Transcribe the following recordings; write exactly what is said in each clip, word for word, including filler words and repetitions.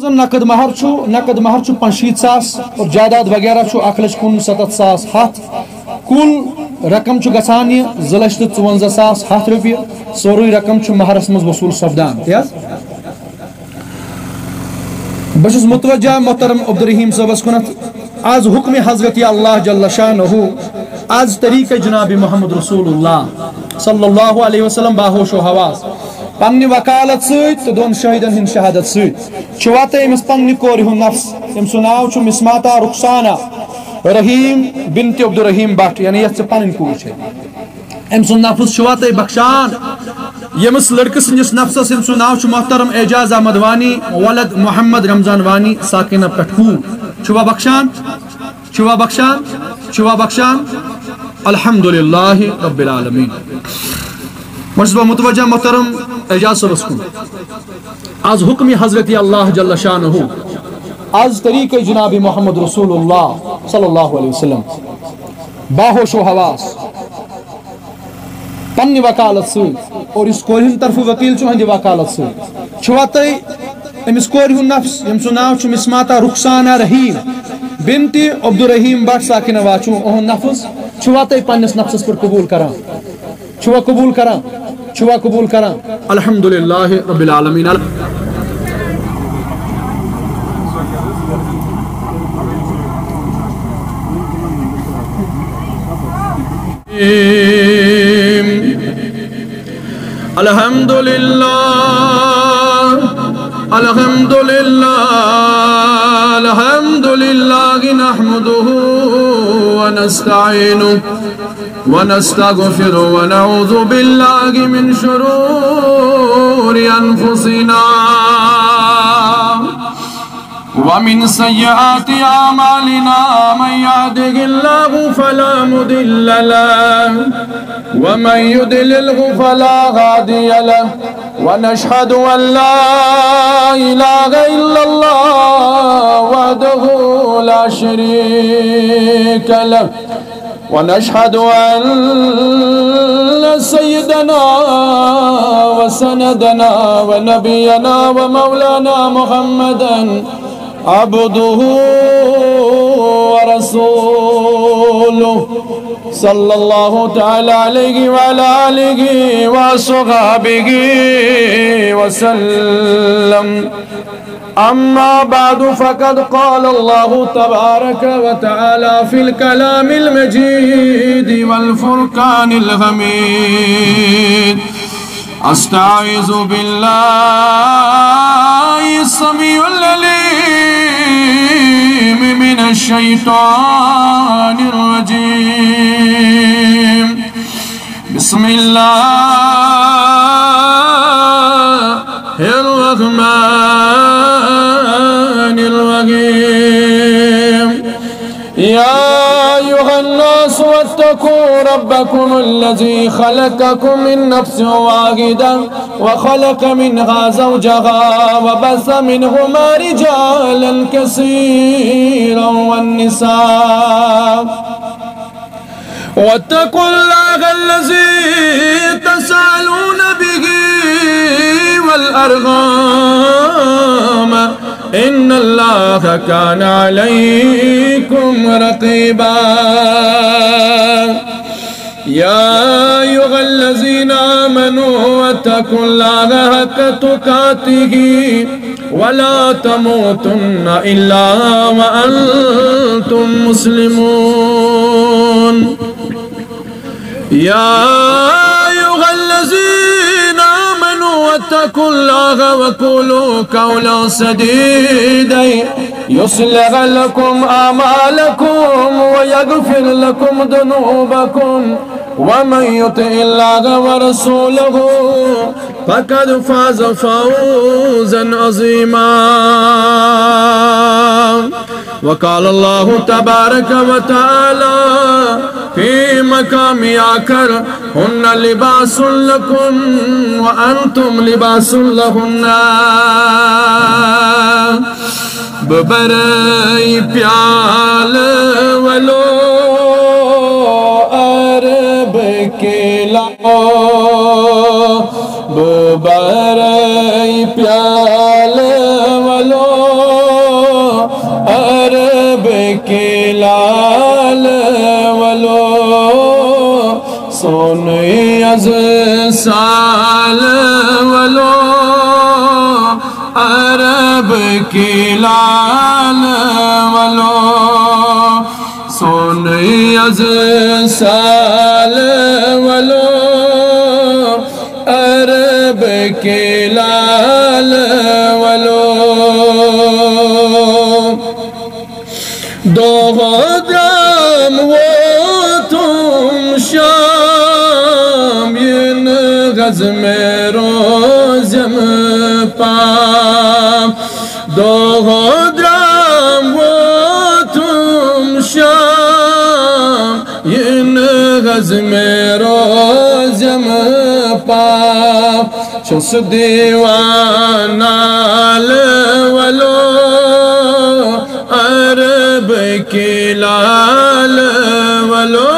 نقد مہر چھُ، نقد مہر چھُ پانٛژھ شیٖتھ ساس اور جائیداد وغیرہ چھُ اکھ لچھ کُنسَتتھ ساس ہَتھ۔ کُل رقم چھُ گژھان یہِ زٕ لچھ تہٕ ژُوَنزاہ ساس ہَتھ رۄپیہِ۔ سورُے رقم چھُ مہرس منٛز وصوٗل سپدان۔ تی حظ؟ بہٕ چھُس متوجہ محترم عبدالرحیم صٲبس کُنتھ۔ از حکم حضرت اللہ جل شانہ، از طریقہ جناب محمد رسول اللہ صلی اللہ علیہ وسلم باہوش و حواس، پننہِ وکالت سۭتۍ تہٕ دۄن شٲہدن ہٕنٛدِ شہادت سۭتۍ چھُوا تُہۍ أمِس پننہِ کورِ ہُنٛد نفس، أمۍ سُنٛد ناو چھُ مسماتا رخسانہ رحیم بنت عبدالرحیم بٹ، یعنی یۄس ژےٚ پنٕنۍ کوٗر چھے، أمۍ سُنٛد نفس چھُوا تُہۍ بخشان؟ ییٚمِس لڑکہٕ سٕنٛدِس نفسس، أمۍ سُنٛد ناو چھُ محترم اعجاز احمد وانی ولد محمد رمضان وانی ساکنہ پٮ۪ٹھ کوٗر، چھُوا بخشان؟ چھُوا بخشان؟ چھُوا بخشان؟ الحمدللہ رب العالمین۔ وۄنۍ چھُس بہٕ متوجہ محترم اعجاز صٲبس کُن۔ از حکم حضرت اللہ جل شانہ، از طریقہ جناب محمد رسول اللہ صلی اللہ علیہ وسلم، باہوش و حواس، پننہِ وکالت سۭتۍ اور یُس کورِ ہُنٛد طرفہٕ وکیل چھُ، أہنٛدِ وکالت سۭتۍ چھُوا تُہۍ أمِس کورِ ہُنٛد نفس، ییٚمۍ سُنٛد ناو چھُ مسماتا رخسانہ رحیم بنت عبدالرحیم بٹ ساکنہ واچوٗ، أہُنٛد نفس چھُوا تُہۍ پننِس نفسس پٮ۪ٹھ قبول کران؟ چھُوا قبول کران؟ چھُوا قبول کران؟ الحمدللہ رب العالمین۔ الحمد لله، الحمد لله، الحمد لله نحمده ونستعينه ونستغفره ونعوذ بالله من شرور أنفسنا ومن سيئات أعمالنا، من يهده الله فلا مضل له ومن يضلله فلا هادي له، ونشهد أن لا إله إلا الله وحده لا شريك له، ونشهد أن سيدنا وسندنا ونبينا ومولانا محمدا عبده ورسوله، صلى الله تعالى عليه وعلى آله وأصحابه وسلم. أما بعد، فقد قال الله تبارك وتعالى في الكلام المجيد والفرقان الحميد: أستعيذ بالله السميع العليم من الشيطان الرجيم. بسم الله الرحمن الرحيم. يا أيها الناس اتقوا ربكم الذي خلقكم من نفس واحدة وخلق منها زوجها وبث منهما رجالا كثيرا والنساء واتقوا الله الذي تساءلون به والأرحام إن الله كان عليكم رقيبا. يا أيها الذين آمنوا اتقوا الله حق تقاته ولا تموتن إلا وأنتم مسلمون. يا أيها الذين آمنوا اتقوا الله وقولوا قولا سديدا يصلح لكم أعمالكم ويغفر لكم ذنوبكم ومن يطع الله ورسوله فقد فاز فوزا عظيما. وقال الله تبارك وتعالى في مقام آخر: هن لباس لكم وأنتم لباس لهن. ببري پیالہٕ ولو عرب کے لاؤ، ببري پیالہٕ ولو سونُے از سال ولو، عرب کی لال ولو۔ سونُے از سال ولو، عرب کی لال ولو۔ دۄہ درٛام ووتُم شام، یِنہٕ حظ مےٚ روزٮ۪م پام۔ دۄہ درٛام ووتُم شام، یِنہٕ حظ مےٚ روزٮ۪م پام۔ چھُس دیوان نالہٕ ولو، عرب کی لال ولو۔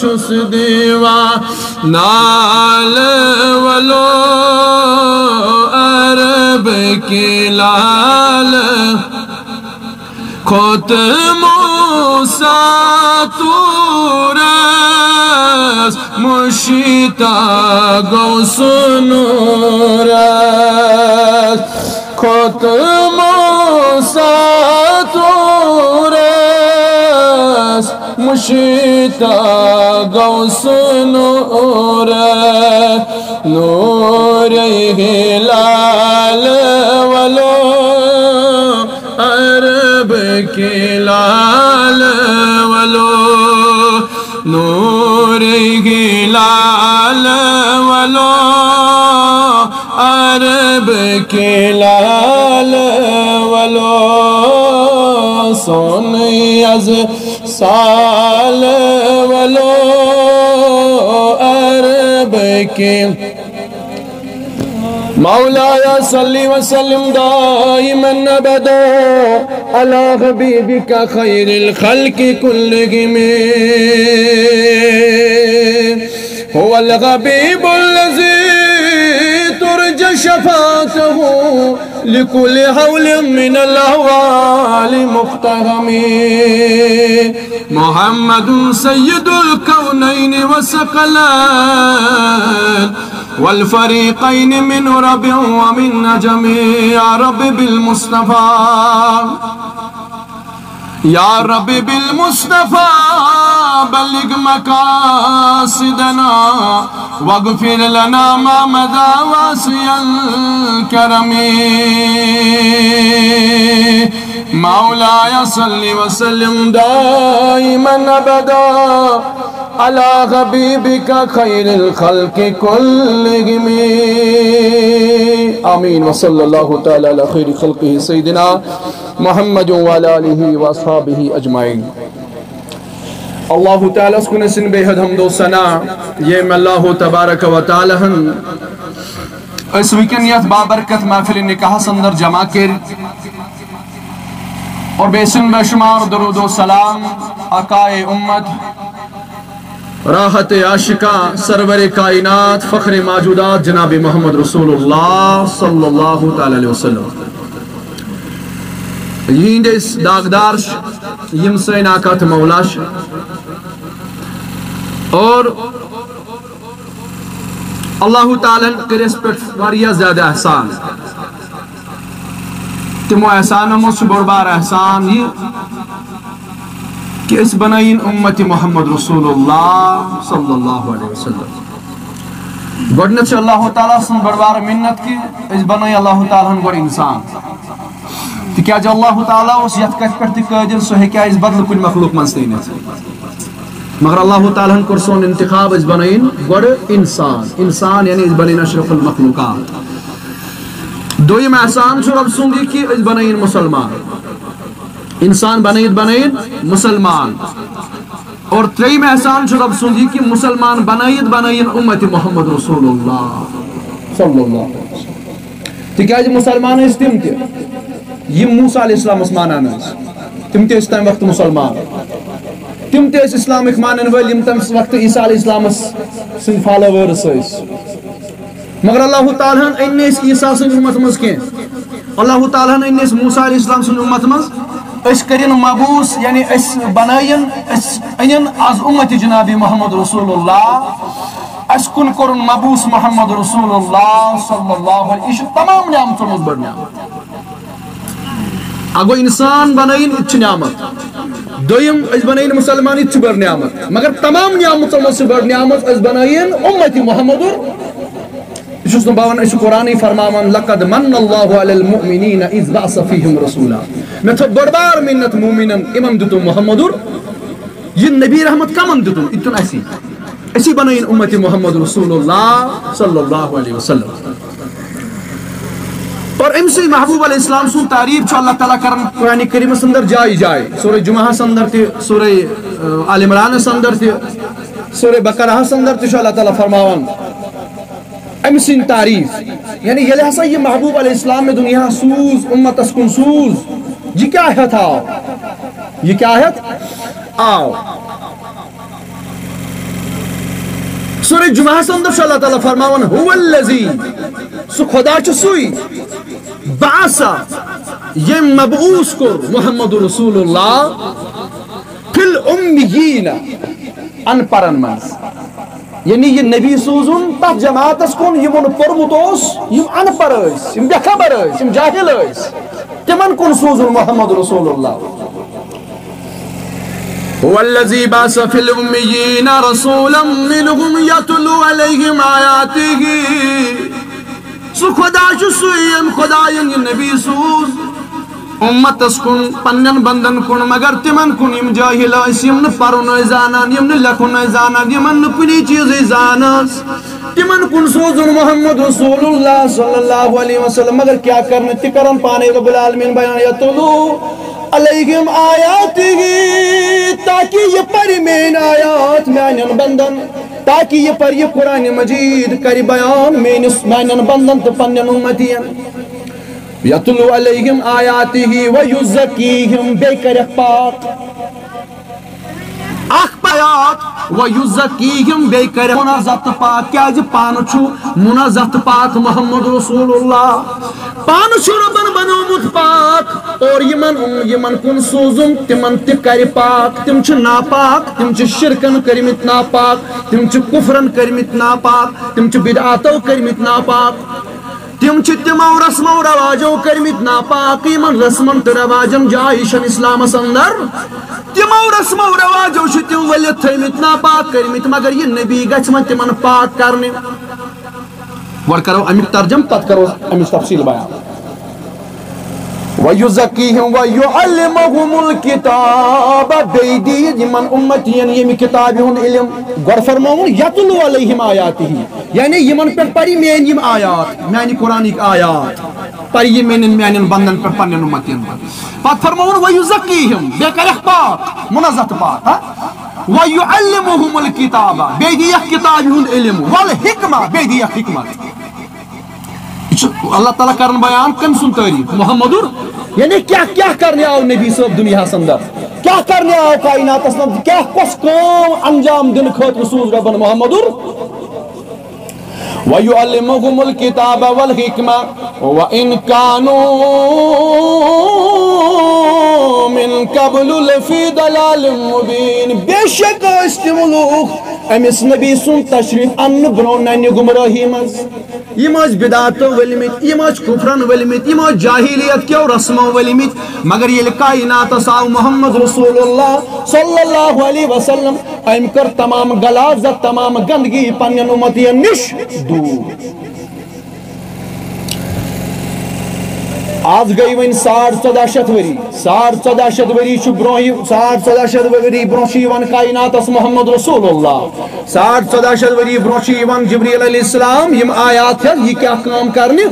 چھُس دیوان نالہٕ ولو، عرب کی لال۔ کھوٚت موسیٰ طورس، مُشتاق گوٚو سُہ نوٗرس۔ کھوٚت موسیٰ طورس، مُشتاق گوٚو سُہ نوٗرس۔ نوٗرِ ہلال ولو، عرب کی لال ولو۔ نوٗرِ ہلال ولو، عرب کی لال ولو۔ سونُے از سال ولو، عرب کی۔ مولاي صل وسلم دائما أبدا على حبيبك خير الخلق كلهم. هو الحبيب الذي ترجى شفاعته لكل هول من الأهوال مقتحم. محمد سيد الكونين والثقلين والفريقين من رب ومن عجم. يا رب بالمصطفى، يا رب بالمصطفى، بلغ مقاصدنا واغفر لنا ما مضى واسع الكرم. مولاي صل وسلم دائما أبدا على حبيبك خير الخلق كلهم. آمين. وصلى الله تعالى على خير خلقه سيدنا محمد وعلى آله وأصحابه أجمعين. اللہ تعالیٰ ہس کُن ٲسِن بے حد حمد و ثنا، ییٚمۍ اللہ تبارک و تعالیٰ ہن أسۍ وٕنکٮ۪ن یتھ بابرکت محفل نکاحس اندر جمع کٔرۍ اور بیٚیہِ سُنٛد بے شمار درود و سلام آقائے امت، راحت عاشقاں، سرور کائنات، فخر موجودات جناب محمد رسول اللہ صلی اللہ تعالیٰ علیہ وسلم۔ یِہِنٛدۍ أسۍ داغدار چھِ، یِم سٲنۍ آقا تہٕ مولا چھِ۔ اور اللہ تعالیٰ ہن کٔرۍ اَسہِ پٮ۪ٹھ واریاہ زیادٕ احسان۔ تِمو احسانو منٛز چھُ بوٚڑ بار احسان یہِ کہِ أسۍ بنٲیِن اُمت محمد رسول اللہ صلی اللہ علیہ وسلم۔ گۄڈٕنٮ۪تھ چھُ اللہ تعالیٰ سٕنٛز بٔڑ بار مِنت کہِ أسۍ بنٲے اللہ تعالیٰ ہن گۄڈٕ اِنسان۔ تِکیٛازِ اللہ تعالیٰ اوس یَتھ کَتھِ پٮ۪ٹھ تہِ قٲدِر، سُہ ہیٚکہِ ہا اَسہِ بدلہٕ کُنہِ مخلوق منٛز تہِ أنِتھ۔ مگر اللہ تعالیٰ ہن کوٚر سون انتخاب، أسۍ بنٲیِن گۄڈٕ اِنسان۔ اِنسان یعنی أسۍ بنٲیِن اشرف المخلوقات۔ دوٚیِم احسان چھُ رۄب سُنٛد یہِ کہِ أسۍ بنٲیِن مُسلمان۔ اِنسان بنٲیِتھ بنٲیِن مُسلمان۔ اور ترٛیٚیِم احسان چھُ رۄب سُنٛد یہِ کہِ مُسلمان بنٲیِتھ بنٲیِن اُمت محمد رسول اللہ صلی اللہ علیہ وسلم۔ تِکیٛازِ مُسلمان ٲسۍ تِم تہِ، یِم موسیٰ علیہ السلامس مانان ٲسۍ۔ تِم تہِ ٲسۍ تَمہِ وقتہٕ مُسلمان۔ تِم تہِ ٲسۍ اِسلامٕکۍ مانن وٲلۍ، یِم تَمہِ وقتہٕ عیسیٰ علیہ السلامس سٕنٛدۍ followers ٲسۍ۔ مگر اللہ تعالیٰ ہن أنۍ نہٕ أسۍ عیسیٰ سٕنٛدِ اُمت منٛز کینٛہہ۔ اللہ تعالیٰ ہن أنۍ نہٕ أسۍ موسیٰ علیہ السلام سٕنٛدِ اُمت منٛز۔ أسۍ کٔرِن مبعوث، یعنی أسۍ بنٲیِن، أسۍ أنِن از اُمتِ جناب محمد رسول اللہ، اَسہِ کُن کوٚرُن مبعوث محمد رسول اللہ صلی اللہ علیہ، یہِ چھُ تمام نعمژو منٛز بٔڑ نعمت۔ اَکھ گوٚو اِنسان بنٲیِن، یہِ تہِ چھِ نعمت۔ دوٚیِم، أسۍ بنٲیِن مُسلمان، یہِ تہِ چھِ بٔڑ نعمت۔ مگر تمام نعمژو منٛز چھِ بٔڑ نعمت، أسۍ بنٲیِن اُمتِ محمدُر۔ یہِ چھُس نہٕ بہٕ وَنان، أسۍ چھِ قرآنٕے فرماوان، "لقد من اللہ علی المؤمنین اذ بعث فیہم رسولا۔" مےٚ تھٲو بٔڑ بار مِنت مومنن، یِمن دیُتُم محمدُر۔ یہِ نبی رحمت کمن دیُتُم؟ یہِ دیُتُن اَسی۔ أسی بنٲیِن اُمتِ محمد رسول اللہ صلی اللہ علیہ وسلم۔ اور أمۍ سٕے محبوب علیہ السلام سُنٛد تعریف چھُ اللہ تعالیٰ کران قرآن کریمس اندر جایہِ جایہِ، سورہ جمعہس اندر تہِ، سورہ، آ، آل عمرانس اندر تہِ، سورہ بقرہس اندر تہِ چھُ اللہ تعالیٰ فرماوان أمۍ سٕنٛدۍ تعریٖف۔ یعنی ییٚلہِ ہسا یہِ محبوب علیہ السلام مےٚ دُنیاہَس سوٗز، اُمتَس کُن سوٗز، یہِ کیٛاہ ہٮ۪تھ آو؟ یہِ کیٛاہ ہٮ۪تھ آو؟ سورہ جمعہَس اندر چھُ اللہ تعالیٰ فرماوان، "هو الذی"، سُہ خدا چھُ سُے، "بعث"، ییٚمۍ مبعوث کوٚر محمد رسول اللہ، "فی الامیین"، ان پڑھن منٛز۔ یعنی یہِ نبی سوٗزُن تتھ جماعتس کُن، یِمو نہٕ پوٚرمُت اوس، یِم ان پڑھ ٲسۍ، یِم بے خبر ٲسۍ، یِم جاہل ٲسۍ، تِمن کُن سوٗزُن محمد رسول اللہ۔ "هو الذی بعث فی الامیین رسولا منهم یتلو علیہم آیاتہ"۔ سُہ خدا چھُ سُے، ییٚمۍ خدایَن یہِ نبی سوٗز اُمتَس کُن، پننٮ۪ن بندن کُن، مگر تِمن کُن یِم جٲہِل ٲسۍ، یِم نہٕ پَرُن ٲسۍ زانان، یِم نہٕ لیکھُن ٲسۍ زانان، یِمن نہٕ کُنی چیٖزٕچ زان ٲس، تِمن کُن سوٗزُن محمد رسول اللہ صلی اللہ علیہ وسلم۔ مگر کیٛاہ کرنہٕ، تہِ کرن پانے رب العالمین بیان، "یتلو علیہم آیاتہ"، تاکہ یہِ پرِ میٲنۍ آیات میانٮ۪ن بندن، تاکہ یہِ پرِ یہِ قرآن مجید، کرِ بیان میٲنِس، میانٮ۪ن بندن تہٕ پننٮ۪ن اُمتین۔ "یتلو علیہم آیاتہ و یزکیہم"، بیٚیہِ کرٮ۪کھ پاک۔ اکھ آیات، "و یزکیہم"، بیٚیہِ کرٮ۪کھ منزہ تہٕ پاک۔ کیازِ؟ پانہٕ چھُ منزہ تہٕ پاک محمد رسول اللہ۔ پانہٕ چھُ رۄبن بنومُت پاک، اور یِمن، یِمن کُن سوٗزُم، تِمن تہِ کرِ پاک۔ تِم چھِ ناپاک، تِم چھِ شرکن کٔرمٕتۍ ناپاک، تِم چھِ کفرن کٔرمٕتۍ ناپاک، تِم چھِ بدعاتو کٔرمٕتۍ ناپاک۔ تِم چھِ تِمو رسمو رواجو کٔرمٕتۍ ناپاک، یِمن رسمن تہٕ رواجن جاے چھنہٕ اسلامس اندر۔ تِمو رسمو رواجو چھِ تِم ؤلِتھ تھٲومٕتۍ، ناپاک کٔرمٕتۍ، مگر یہِ نبی گژھِ وۄنۍ تِمن پاک کرنہِ۔ گۄڈٕ کرو امیُک ترجمہٕ، پتہٕ کرو امِچ تفصیل بیان۔ "و یزکیہم و یعلمہم الکتاب"، بیٚیہِ دِیہِ یِمن اُمتین ییٚمہِ کتابہِ ہُنٛد علم۔ گۄڈٕ فرمووُن، "یتلو علیہم آیاتہ"، یعنی یِمن پٮ۪ٹھ پرِ میٲنۍ یِم آیات، میانہِ قرآنٕکۍ آیات پرِ یہِ میانٮ۪ن، میانٮ۪ن بندن پٮ۪ٹھ، پننٮ۪ن اُمتین پٮ۪ٹھ۔ پتہٕ فرمووُن، "و یزکیہم"، بیٚیہِ کرٮ۪کھ پاک، منزہ تہٕ پاک، ہا؟ "و یعلمہم الکتاب"، بیٚیہِ دِیَکھ کتابہِ ہُنٛد علم، "والحکمہ"، بیٚیہِ دِیَکھ حکمت۔ یہِ چھُ اللہ تعالیٰ کران بیان کٔمۍ سُنٛد تعریٖف؟ محمدُر۔ یعنی کیٛاہ کیٛاہ کرنہِ آو نبی صٲب دُنیاہَس اندر؟ کیٛاہ کرنہِ آو کائناتَس منٛز؟ کیٛاہ کۄس کٲم انجام دِنہٕ خٲطرٕ سوٗز رۄبَن محمدُر؟ "وَيُعَلِّمُهُمُ الْكِتَابَ وَالْحِكْمَةَ وَإِنْ كَانُوا مِنْ قَبْلُ لَفِي ضَلَالٍ مُبِينٍ"۔ بے شک ٲسۍ تِم لوٗکھ أمِس نبی سُنٛد تشریٖف اَننہٕ برٛونٛہہ ننہِ گمراہی منٛز۔ یِم ٲسۍ بدعاتو ؤلمٕتۍ، یِم ٲسۍ کفرن ؤلمٕتۍ، یِم ٲسۍ جاہلیت کیو رسمو ؤلمٕتۍ۔ مگر ییٚلہِ کائناتس آو محمد رسول اللہ صلی اللہ علیہ وسلم، أمۍ کٔر تمام غلاظت، تمام گندگی پننٮ۪ن اُمتین نِش دوٗر۔ آز گٔے وۄنۍ ساڑ ژۄداہ شیٚتھ ؤری، ساڑ ژۄداہ شیٚتھ ؤری چھُ برونٛہہ یہِ، ساڑ ژۄداہ شیٚتھ ؤری برونٛہہ چھُ یِوان کائناتس محمد رسول اللہ۔ ساڑ ژۄداہ شیٚتھ ؤری برونٛہہ چھُ یِوان جبریل علیہ السلام، یِم آیات ہٮ۪تھ یہِ کیٛاہ کٲم کرنہِ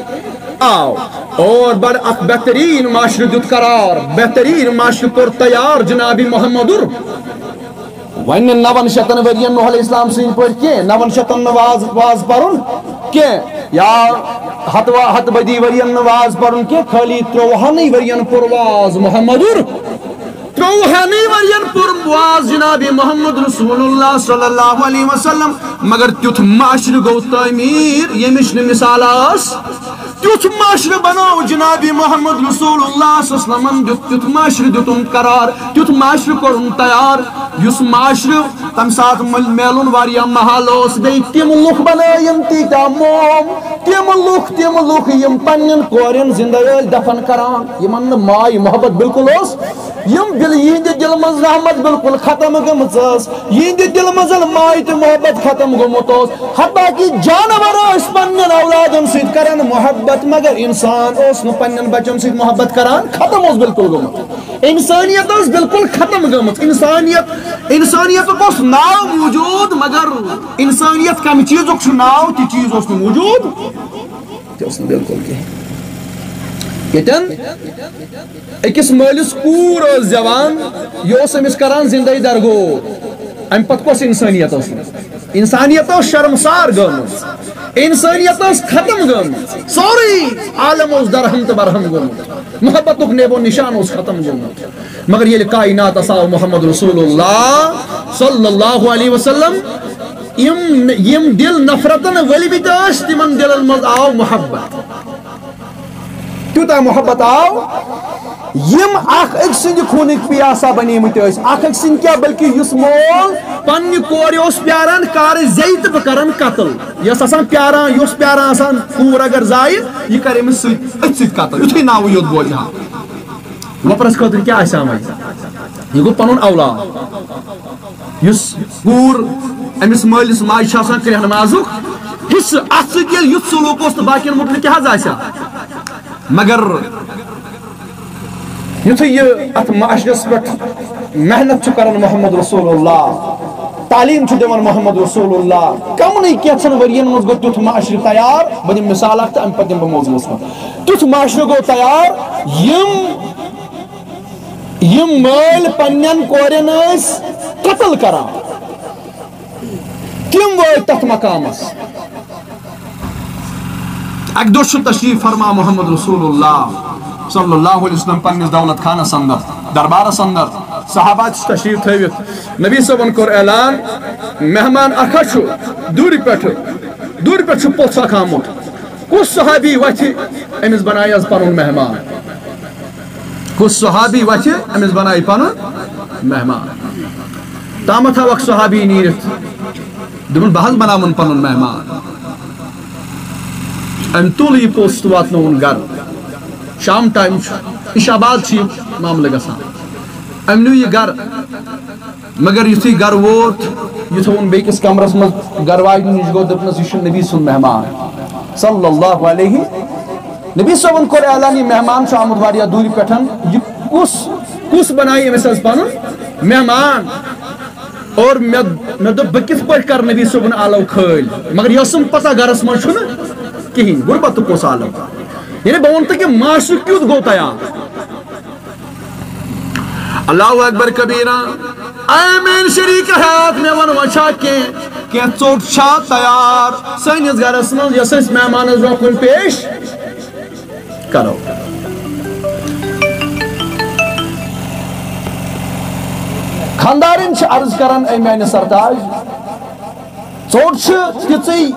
آو۔ اور بڑٕ اکھ بہتریٖن معاشرٕ دیُت قرار، بہتریٖن معاشرٕ کوٚر تیار جناب محمدُر۔ وۄنۍ نہٕ نَوَن شیٚتَن ؤرین نوح علیہ السلام سٕنٛدۍ پٲٹھۍ کینٛہہ، نَوَن شیٚتَن نہٕ واز، واز پَرُن کینٛہہ، یا ہَتہٕ وا-، ہَتہٕ بٔدی ؤرین نہٕ واز پَرُن کینٛہہ، خٲلی ترٛۆوُہَنٕے ؤرین پوٚر واز محمدُر۔ ژوٚوُہنٕے ؤرین پوٚر واز جناب محمد رسول اللہ صلی اللہ علیہ وسلم، مگر تیُتھ معاشرٕ گوٚو تعمیٖر، ییٚمِچ نہٕ مثال ٲس۔ تیُتھ معاشرٕ بنوو جناب محمد رسول اللہ صلی اللہ علیہ وسلمن، دیُت تیُتھ معاشرٕ دیُتُن قرار، تیُتھ معاشرٕ کوٚرُن تیار، یُس معاشرٕ تمہِ ساتہٕ مل-، میلُن واریاہ محال اوس۔ بیٚیہِ تِم لُکھ بنٲیِن تیٖتیٛاہ موم، تِم لُکھ، تِم لُکھ یِم پننٮ۪ن کورٮ۪ن زندے ٲسۍ دفن کران، یِمن نہٕ ماے محبت بالکل اوس، یِم بِل-، یِہنٛدِ دِلہٕ منٛز رحمت بالکل ختم گٔمٕژ ٲس، یِہنٛدِ دِلہٕ منٛز ماے تہٕ محبت ختم گوٚمُت اوس۔ حتیٰ کہِ جانور ٲسۍ پننٮ۪ن اولادن سۭتۍ کران محبت، مگر انسان اوس نہٕ پننٮ۪ن بچن سۭتۍ محبت کران، ختم اوس بالکل گوٚمُت۔ انسانیت ٲس بالکل ختم گٔمٕژ۔ انسانیت، انسانیتُک اوس ناو موجود، مگر انسانیت کمہِ چیزُک چھُ ناو، تہِ چیز اوس نہٕ موجود۔ تہِ اوس نہٕ بالکل کِہیٖنۍ۔ ییٚتٮ۪ن أکِس مٲلِس کوٗر ٲس زٮ۪وان، یہِ اوس أمِس کران زِندَے درگور۔ اَمہِ پتہٕ کۄس اِنسٲنیت ٲس؟ اِنسانیت ٲس شرمسار گٔمٕژ، اِنسٲنیت ٲس ختم گٔمٕژ، سورُے عالم اوس درہم تہٕ برہم گوٚمُت، محبتُک نیب و نشان اوس ختم گوٚمُت۔ مگر ییٚلہِ کائناتس آو محمد رسول اللہ صلی اللہ علیہ وسلم، یِم، یِم دِل نفرتن ؤلمٕتۍ ٲسۍ، تِمن دِلن منٛز آو محبت۔ تیوٗتاہ محبت آو، یِم اکھ أکۍ سٕنٛدِ خوٗنٕکۍ پیاسہ بنیمٕتۍ ٲسۍ۔ اکھ أکۍ سٕنٛدۍ کیٛاہ، بلکہِ یُس مول پننہِ کورِ اوس پیاران، کارٕ زیٚیہِ تہٕ بہٕ کرن قتل۔ یہِ ٲس آسان پیاران، یہِ اوس پیاران آسان کوٗر اگر زایہِ، یہِ کرِ أمِس سۭتۍ، أتھۍ سۭتۍ قتل۔ یُتھُے ناوٕے یوت بوزِ ہا۔ وۄپرس خٲطرٕ کیٛاہ آسہِ ہا وۄنۍ؟ یہِ گوٚو پنُن اولاد۔ یُس کوٗر أمِس مٲلِس ماجہِ چھِ آسان کرٛیٚہن مازُک حصہٕ، اَتھ سۭتۍ ییٚلہِ یُتھ سلوٗک اوس تہٕ باقین مُتعلِق کیٛاہ حظ آسہِ ہا؟ مگر یُتھُے یہِ اَتھ معاشرس پٮ۪ٹھ محنت چھُ کران محمد رسول اللہ، تعلیٖم چھُ دِوان محمد رسول اللہ، کمنٕے کینٛژھن ؤرین منٛز گوٚو تیُتھ معاشرٕ تیار۔ بہٕ دِمہٕ مثال اکھ تہٕ اَمہِ پتہٕ دِمہٕ بہٕ موضوعس منٛز۔ تیُتھ معاشرٕ گوٚو تیار، یِم یِم مٲلۍ پننٮ۪ن کورٮ۪ن ٲسۍ قتل کران، تِم وٲتۍ تتھ مقامس۔ اکہِ دۄہ چھُ تشریف فرما محمد رسول اللہ صلی اللہ علیہ وسلم پننِس دولت خانس اندر، دربارس اندر۔ صحابہ تہِ چھِ تشریف تھٲوِتھ۔ نبی صٲبن کوٚر اعلان، مہمان اکھا چھُ دوٗرِ پٮ۪ٹھٕ، دوٗرِ پٮ۪ٹھ چھُ پوٚژھ اکھ آمُت۔ کُس صحابی وتھِ، أمِس بنایہِ از پنُن مہمان؟ کُس صحابی وتھِ، أمِس بنایہِ پنُن مہمان؟ تامتھ آو اکھ صحابی نیٖرِتھ، دوٚپُن، "بہٕ حظ بناوُن پنُن مہمان۔" أمۍ تُل یہِ پوٚژھ تہٕ واتنووُن گرٕ۔ شام ٹایم چھُ، عشاء بعد چھُ یہِ معاملہٕ گژھان۔ أمۍ نیوٗ یہِ گرٕ۔ مگر یُتھُے گرٕ ووت، یہِ تھووُن بیٚکِس کمرس منٛز، گرٕ واجنہِ نِش گوٚو، دوٚپنَس، "یہِ چھُ نبی سُنٛد مہمان صلی اللہ علیہ۔" نبی صٲبن کوٚر اعلان، "یہِ مہمان چھُ آمُت واریاہ دوٗرِ پٮ۪ٹھ، یہِ کُس، کُس بنایہِ أمِس حظ پنُن مہمان؟" اور مےٚ، مےٚ دوٚپ، "بہٕ کِتھ پٲٹھۍ کرٕ نبی صٲبُن آلو خٲلۍ؟" مگر یہِ ٲسٕم پتہ گرس منٛز چھُنہٕ کِہیٖنۍ، غربتُک اوس عالم۔ یعنی بہٕ وَنہٕ تۄہہِ کہِ معاشرٕ کیُتھ گوٚو تیار۔ اللہ اکبر کبیرہ۔ اے میٲنۍ شریک حیات، مےٚ وَن وۄنۍ چھا کینٛہہ، کینٛہہ ژوٚٹ چھا تیار سٲنِس گرس منٛز، یۄس أسۍ مہمانس برونٛہہ کُن پیش کرو؟ خاندارن چھِ عرض کران، اے میانہِ سرتاج، ژوٚٹ چھِ تِژٕے،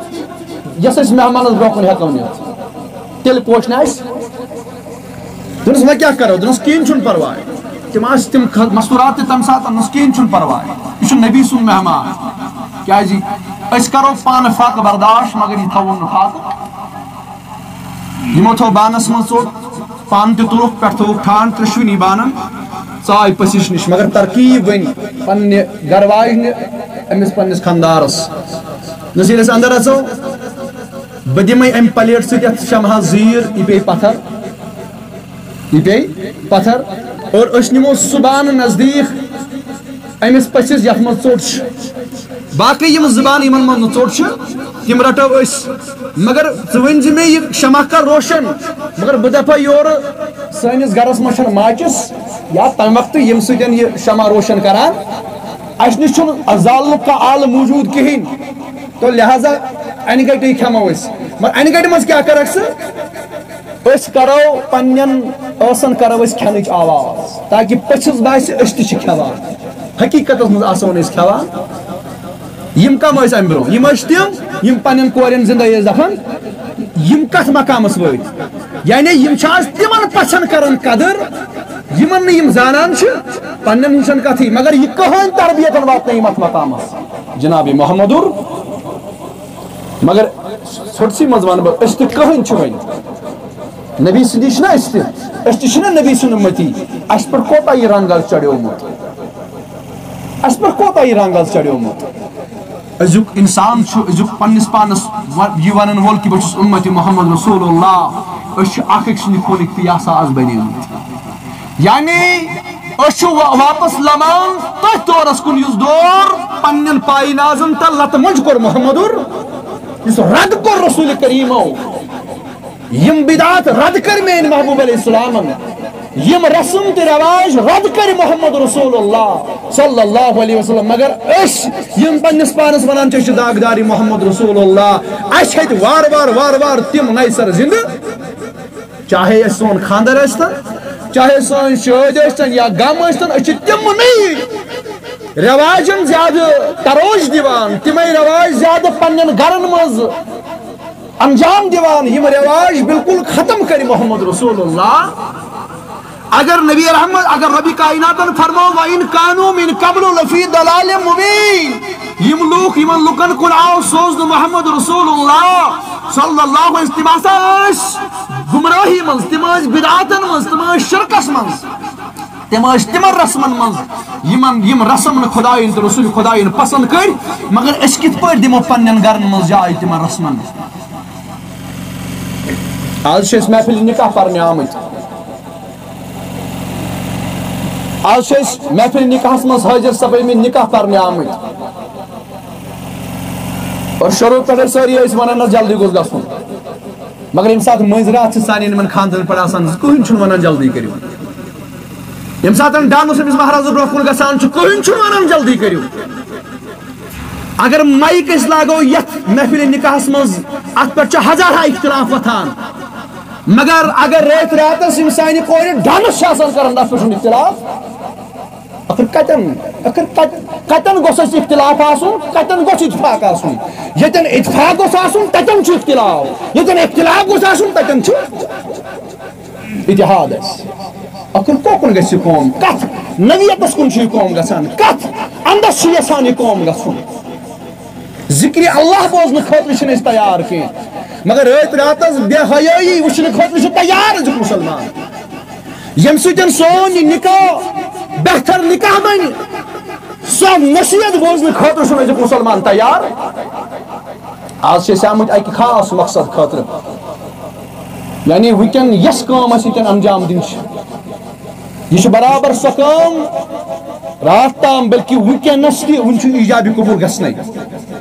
یۄس أسۍ مہمانس برونٛہہ کُن ہٮ۪کو نِتھ۔ تیٚلہِ پوش نہٕ اَسہِ۔ دوٚپنَس، "وۄنۍ کیٛاہ کَرو؟" دوٚپنَس، "کِہیٖنۍ چھُنہٕ پَرواے۔ تِم آسہِ تِم خ-، مستوٗرات تہِ تَمہِ ساتہٕ، دوٚپنَس، کِہیٖنۍ چھُنہٕ پَرواے۔ یہِ چھُ نبی سُنٛد مہمان۔ کیٛازِ؟ أسۍ کَرو پانہٕ فاقہٕ برداش، مگر یہِ تھاوون نہٕ فاقہٕ۔" یِمو تھوٚو بانَس منٛز ژوٚٹ، پانہٕ تہِ تُلُکھ، پٮ۪ٹھٕ تھوٚوُکھ ٹھانٛڈ ترٛٮ۪شوٕنی بانَن، ژاے پٔژھِس نِش۔ مگر ترکیٖب ؤنۍ پنٛنہِ گَرٕ واجنہِ أمِس پنٛنِس خانٛدارَس۔ دوٚپنَس، "ییٚلہِ أسۍ اَندَر اَژو، بہٕ دِمے اَمہِ پلیٹ سۭتۍ یَتھ شمہَس زیٖر، یہِ پیٚیہِ پتھر، یہِ پیٚیہِ پتھر، اور أسۍ نِمو سُہ بانہٕ نزدیٖک أمِس پٔژھِس، یَتھ منٛز ژوٚٹ چھِ۔ باقٕے یِم زٕ بانہٕ، یِمَن منٛز نہٕ ژوٚٹ چھِ، تِم رَٹو أسۍ۔ مگر ژٕ ؤنۍ زِ مےٚ، یہِ شمع کر روشن؟" مگر بہٕ دَپہٕ یورٕ، سٲنِس گَرَس منٛز چھَنہٕ ماچِس یا تَمہِ وقتہٕ ییٚمہِ سۭتۍ یہِ شمع روشن کران۔ اَسہِ نِش چھُنہٕ زالنُک کانٛہہ آلہٕ موٗجوٗد کِہیٖنۍ۔ تو لہذا اَنہِ گَٹے کھٮ۪مو أسۍ۔ مگر اَنہِ گَٹہِ منٛز کیٛاہ کَرَکھ ژٕ؟ أسۍ کرو پننٮ۪ن ٲسن کرو أسۍ کھٮ۪نٕچ آواز، تاکہِ پٔژھِس باسہِ أسۍ تہِ چھِ کھٮ۪وان۔ حقیقتس منٛز آسو نہٕ أسۍ کھٮ۪وان۔ یِم کم ٲسۍ امہِ برونٛہہ؟ یِم ٲسۍ تِم، یِم پننٮ۪ن کورٮ۪ن زندٕ ٲسۍ دفن۔ یِم کتھ مقامس وٲتۍ؟ یعنی یِم چھِ آز تِمن پژھن کران قدر، یِمن نہٕ یِم زانان چھِ، پننٮ۪ن ہٕنٛز چھنہٕ کتھٕے، مگر یہِ کٕہٕنۍ تربیتن واتنٲیِم اتھ مقامس۔ جناب محمدُر، مگر ژھوٚٹسٕے منٛز ونہٕ بہٕ، أسۍ تہِ کٕہٕنۍ چھِ وۄنۍ۔ نبی سٕنٛدی چھِنہ أسۍ تہِ؟ أسۍ تہِ چھِنہ نبی سُنٛد اُمتی؟ اَسہِ پٮ۪ٹھ کوتاہ یہِ رنٛگ آز چڑیومُت؟ اَسہِ پٮ۪ٹھ کوتاہ یہِ رنٛگ آز چڑیومُت؟ أزیُک اِنسان چھُ، أزیُک پنٛنِس پانَس و-، یہِ وَنَن وول کہِ بہٕ چھُس اُمتی محمد رسول اللہ، أسۍ چھِ اَکھ أکۍ سٕنٛدِ خوٗنٕکۍ تہِ یہِ ہسا آز بنیمٕتۍ۔ یعنی أسۍ چھِ وا-، واپس لمان تٔتھۍ دورس کُن، یُس دور پننٮ۪ن پاینازن تل لتہٕ مۄنجہِ کوٚر محمدُر، یُس رد کوٚر رسول کریمو۔ یِم بدعات رد کٔرۍ میٲنۍ محبوب علیہ السلامن، یِم رسم تہٕ رواج رد کٔرۍ محمد رسول اللہ صلی اللہ علیہ وسلم۔ مگر أسۍ یِم پننِس پانس ونان چھِ أسۍ چھِ داغداری محمد رسول اللہ، اسہِ ہیٚتۍ وار وار وار وار تِم نَیہِ سر زندٕ۔ چاہے اسہِ سون خاندر ٲسۍ تن، چاہے سٲنۍ شٲدۍ ٲسۍ تن یا غم ٲسۍ تن، أسۍ چھِ تِمنٕے رٮ۪واجن زیادٕ تروش دِوان، تِمے رٮ۪واج زیادٕ پننٮ۪ن گرن منٛز انجام دِوان، یِم رٮ۪واج بالکل ختم کٔرۍ محمد رسول اللہ۔ اگر نبی رحمت، اگر ربِ کائناتن فرمو، "وَإِن كَانُوا مِن قَبْلُ لَفِي ضَلَالٍ مُّبِينٍ"، یِم لوٗکھ، یِمن لُکن کُن آو سوزنہٕ محمد رسول اللہ صلی اللہ علیہ وسلم، تِم ہسا ٲسۍ گمراہی منٛز، تِم ٲسۍ بدعاتن منٛز، تِم ٲسۍ شرکس منٛز، تِم ٲسۍ تِمن رسمن منٛز، یِمن، یِم رسم نہٕ خدایَن تہٕ رسول خدایَن پسند کٔرۍ۔ مگر أسۍ کِتھ پٲٹھۍ دِمو پننٮ۪ن گرن منٛز جاے تِمن رسمن؟ آز چھِ أسۍ محفل نکاح پرنہِ آمٕتۍ۔ آز چھِ أسۍ محفل نکاحس منٛز حٲضِر سپدمٕتۍ، نکاح پرنہِ آمٕتۍ۔ اور شروع پٮ۪ٹھے سٲری ٲسۍ ونان، "نہ، جلدی گوٚژھ گژھُن۔" مگر ییٚمہِ ساتہٕ مٔنٛزۍ راتھ چھِ سانٮ۪ن یِمن خاندرن پٮ۪ٹھ آسان، کٕہٕنۍ چھُنہٕ ونان، "جلدی کٔرِو۔" ییٚمہِ ساتہٕ ڈانس أمِس مہرازس برونٛہہ کُن گژھان چھُ، کٕہٕنۍ چھُنہٕ ونان، "جلدی کٔرِو۔" اگر مایِک أسۍ لاگو یتھ محفل نکاحس منٛز، اتھ پٮ۪ٹھ چھُ ہزارہا اختلاف وۄتھان، مگر اگر رٲتۍ راتس یِم سانہِ کورِ ڈانس چھِ آسان کران، تتھ پٮ۪ٹھ چھُنہٕ اختلاف۔ ٲخر کتٮ۪ن، ٲخر کتٮ۪ن، کتٮ۪ن گوٚژھ اَسہِ اختلاف آسُن، کتٮ۪ن گوٚژھ اتفاق آسُن؟ ییٚتٮ۪ن اتفاق گوٚژھ آسُن، تتٮ۪ن چھُ اختلاف، ییٚتٮ۪ن اختلاف گوٚژھ آسُن، تتٮ۪ن چھُ اتحاد اَسہِ۔ ٲخر کوکُن گژھِ یہِ قوم؟ کتھ نوعیتس کُن چھُ یہِ قوم گژھان؟ کتھ اندس چھُ یژھان یہِ قوم گژھُن؟ ذکرِ اللہ بوزنہٕ خٲطرٕ چھِنہٕ أسۍ تیار کینٛہہ، مگر رٲتۍ راتس بے حیٲیی وٕچھنہٕ خٲطرٕ چھِ تیار أزیُک مُسلمان۔ ییٚمہِ سۭتۍ سون یہِ نکاح بہتر نکاح بنہِ، سۄ نصیحت بوزنہٕ خٲطرٕ چھُنہٕ أزیُک مُسلمان تیار۔ آز چھِ أسۍ آمٕتۍ اَکہِ خاص مقصد خٲطرٕ، یعنی وٕنکٮ۪ن یۄس کٲم اَسہِ ییٚتٮ۪ن انجام دِنۍ چھِ، یہِ چھِ برابر سۄ کٲم راتھ تام، بلکہِ وٕنکٮ۪نس تہِ، وٕنہِ چھُ ایجابِ قبول گژھنَے۔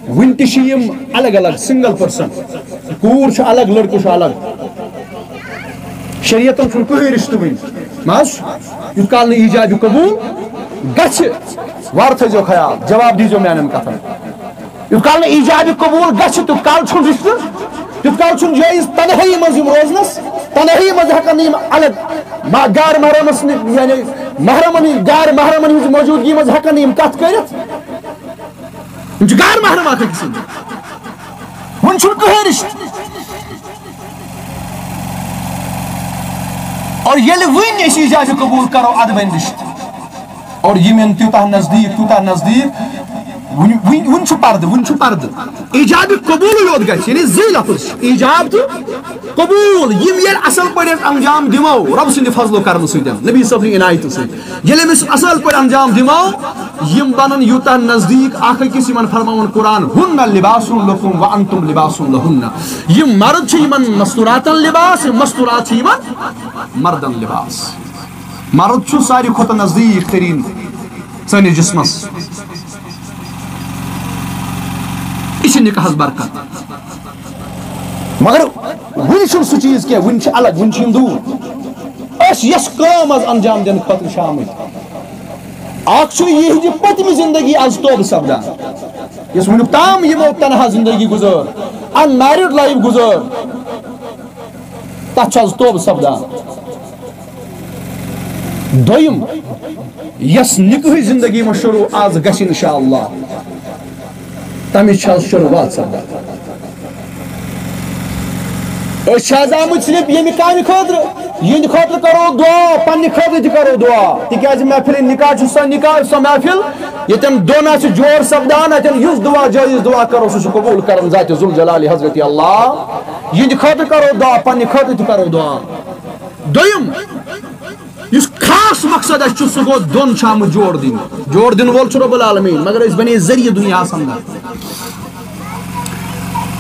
وٕنہِ تہِ چھِ یِم الگ الگ، سنگل پرسن، کوٗر چھِ الگ، لڑکہٕ چھُ الگ۔ شریعتن چھُنہٕ کٕہٕنۍ رشتہٕ وٕنہِ۔ مہ حظ، یُتھ کال نہٕ ایجابِ قبول گژھِ، وارٕ تھٲیزیو خیال، جواب دیٖزیو میانٮ۪ن کتھن۔ یُتھ کال نہٕ ایجابِ قبول گژھِ، تیُتھ کال چھُنہٕ رشتہٕ، تیُتھ کال چھُنہٕ جٲیز تنہٲیی منٛز یِم روزنس۔ تنہٲیی منٛز ہٮ۪کن نہٕ یِم الگ ما-، غیر محرمس نِ-، یعنی محرمن ہٕنٛدۍ، غیر محرمن ہٕنٛز موجودگی منٛز ہٮ۪کن نہٕ یِم کتھ کٔرِتھ۔ یِم چھِ غیر محرم اکھ أکۍ سٕنٛدۍ۔ وۄنۍ چھُنہٕ کٕہٕنۍ رشتہٕ۔ اور ییٚلہِ وٕنۍ أسۍ ایجابِ قبول کرو، ادٕ بنہِ رشتہٕ۔ اور یِم یِن تیوٗتاہ نزدیٖک، تیوٗتاہ نزدیٖک، وٕنہِ، وٕنہِ، وٕنہِ چھُ پردٕ، وٕنہِ چھُ پردٕ۔ ایجابِ قبوٗلٕے یوت گژھِ، یعنی زٕے لفظ چھِ، ایجاب تہٕ قبوٗل۔ یِم ییٚلہِ اصل پٲٹھۍ أسۍ انجام دِمو رۄب سٕنٛدِ فضل و کرمہٕ سۭتۍ، نبی صٲب سٕنٛدِ عنایتہٕ سۭتۍ، ییٚلہِ أمِس اصل پٲٹھۍ انجام دِمو، یِم بنن یوٗتاہ نزدیٖک اکھ أکِس، یِمن فرماوُن قرآن، "ہن لباس لکم وانتم لباس لہن"۔ یِم مرد چھِ یِمن مستوراتن لباس، یِم مستورات چھِ یِمن مردن لباس۔ مرد چھُ ساروی کھۄتہٕ نزدیٖک تریٖن سٲنِس جسمس۔ یہِ چھِ نکاحس برکت۔ مگر وُنہِ چھُنہٕ سُہ چیٖز کینٛہہ، وُنہِ چھِ الگ، وُنہِ چھِ یِم دوٗر۔ أسۍ یۄس کٲم آز انجام دِنہٕ خٲطرٕ چھِ آمٕتۍ، اکھ چھُ یِہنٛدِ پٔتمہِ زندگی آز توبہٕ سپدان، یۄس وُنیُک تام یِمو تنہا زندگی گُزٲر، unmarried life گُزٲر۔ تَتھ چھُ آز توبہٕ سپدان۔ دوٚیِم، یۄس نِکٲحٕچ زِندگی منٛز شروٗع آز گژھِ اِنشاء اللہ، تَمِچ چھِ آز شروٗعات سپدان۔ أسۍ چھِ آز آمٕتۍ صرف ییٚمہِ کامہِ خٲطرٕ، یِہِنٛدِ خٲطرٕ کرو دُعا، پننہِ خٲطرٕ تہِ کرو دُعا، تِکیازِ محفِلِ نِکاح چھُ سۄ نِکاح، سۄ محفِل، ییٚتٮ۪ن دۄن آسہِ جور سپدان، اَتٮ۪ن یُس دُعا جٲیِز دُعا کرو، سُہ چھُ قبوٗل کران ذاتِ ذوالجلالِ حضرتِ اللہ۔ یِہِنٛدِ خٲطرٕ کرو دُعا، پننہِ خٲطرٕ تہِ کرو دُعا۔ دوٚیِم، یُس خاص مقصد اَسہِ چھُ، سُہ گوٚو دۄن چھُ آمُت جوڑ دِنہٕ۔ جوڑ دِنہٕ وول چھُ رب العالمین، مگر أسۍ بنے ذٔریعہٕ دُنیاہَس اندر۔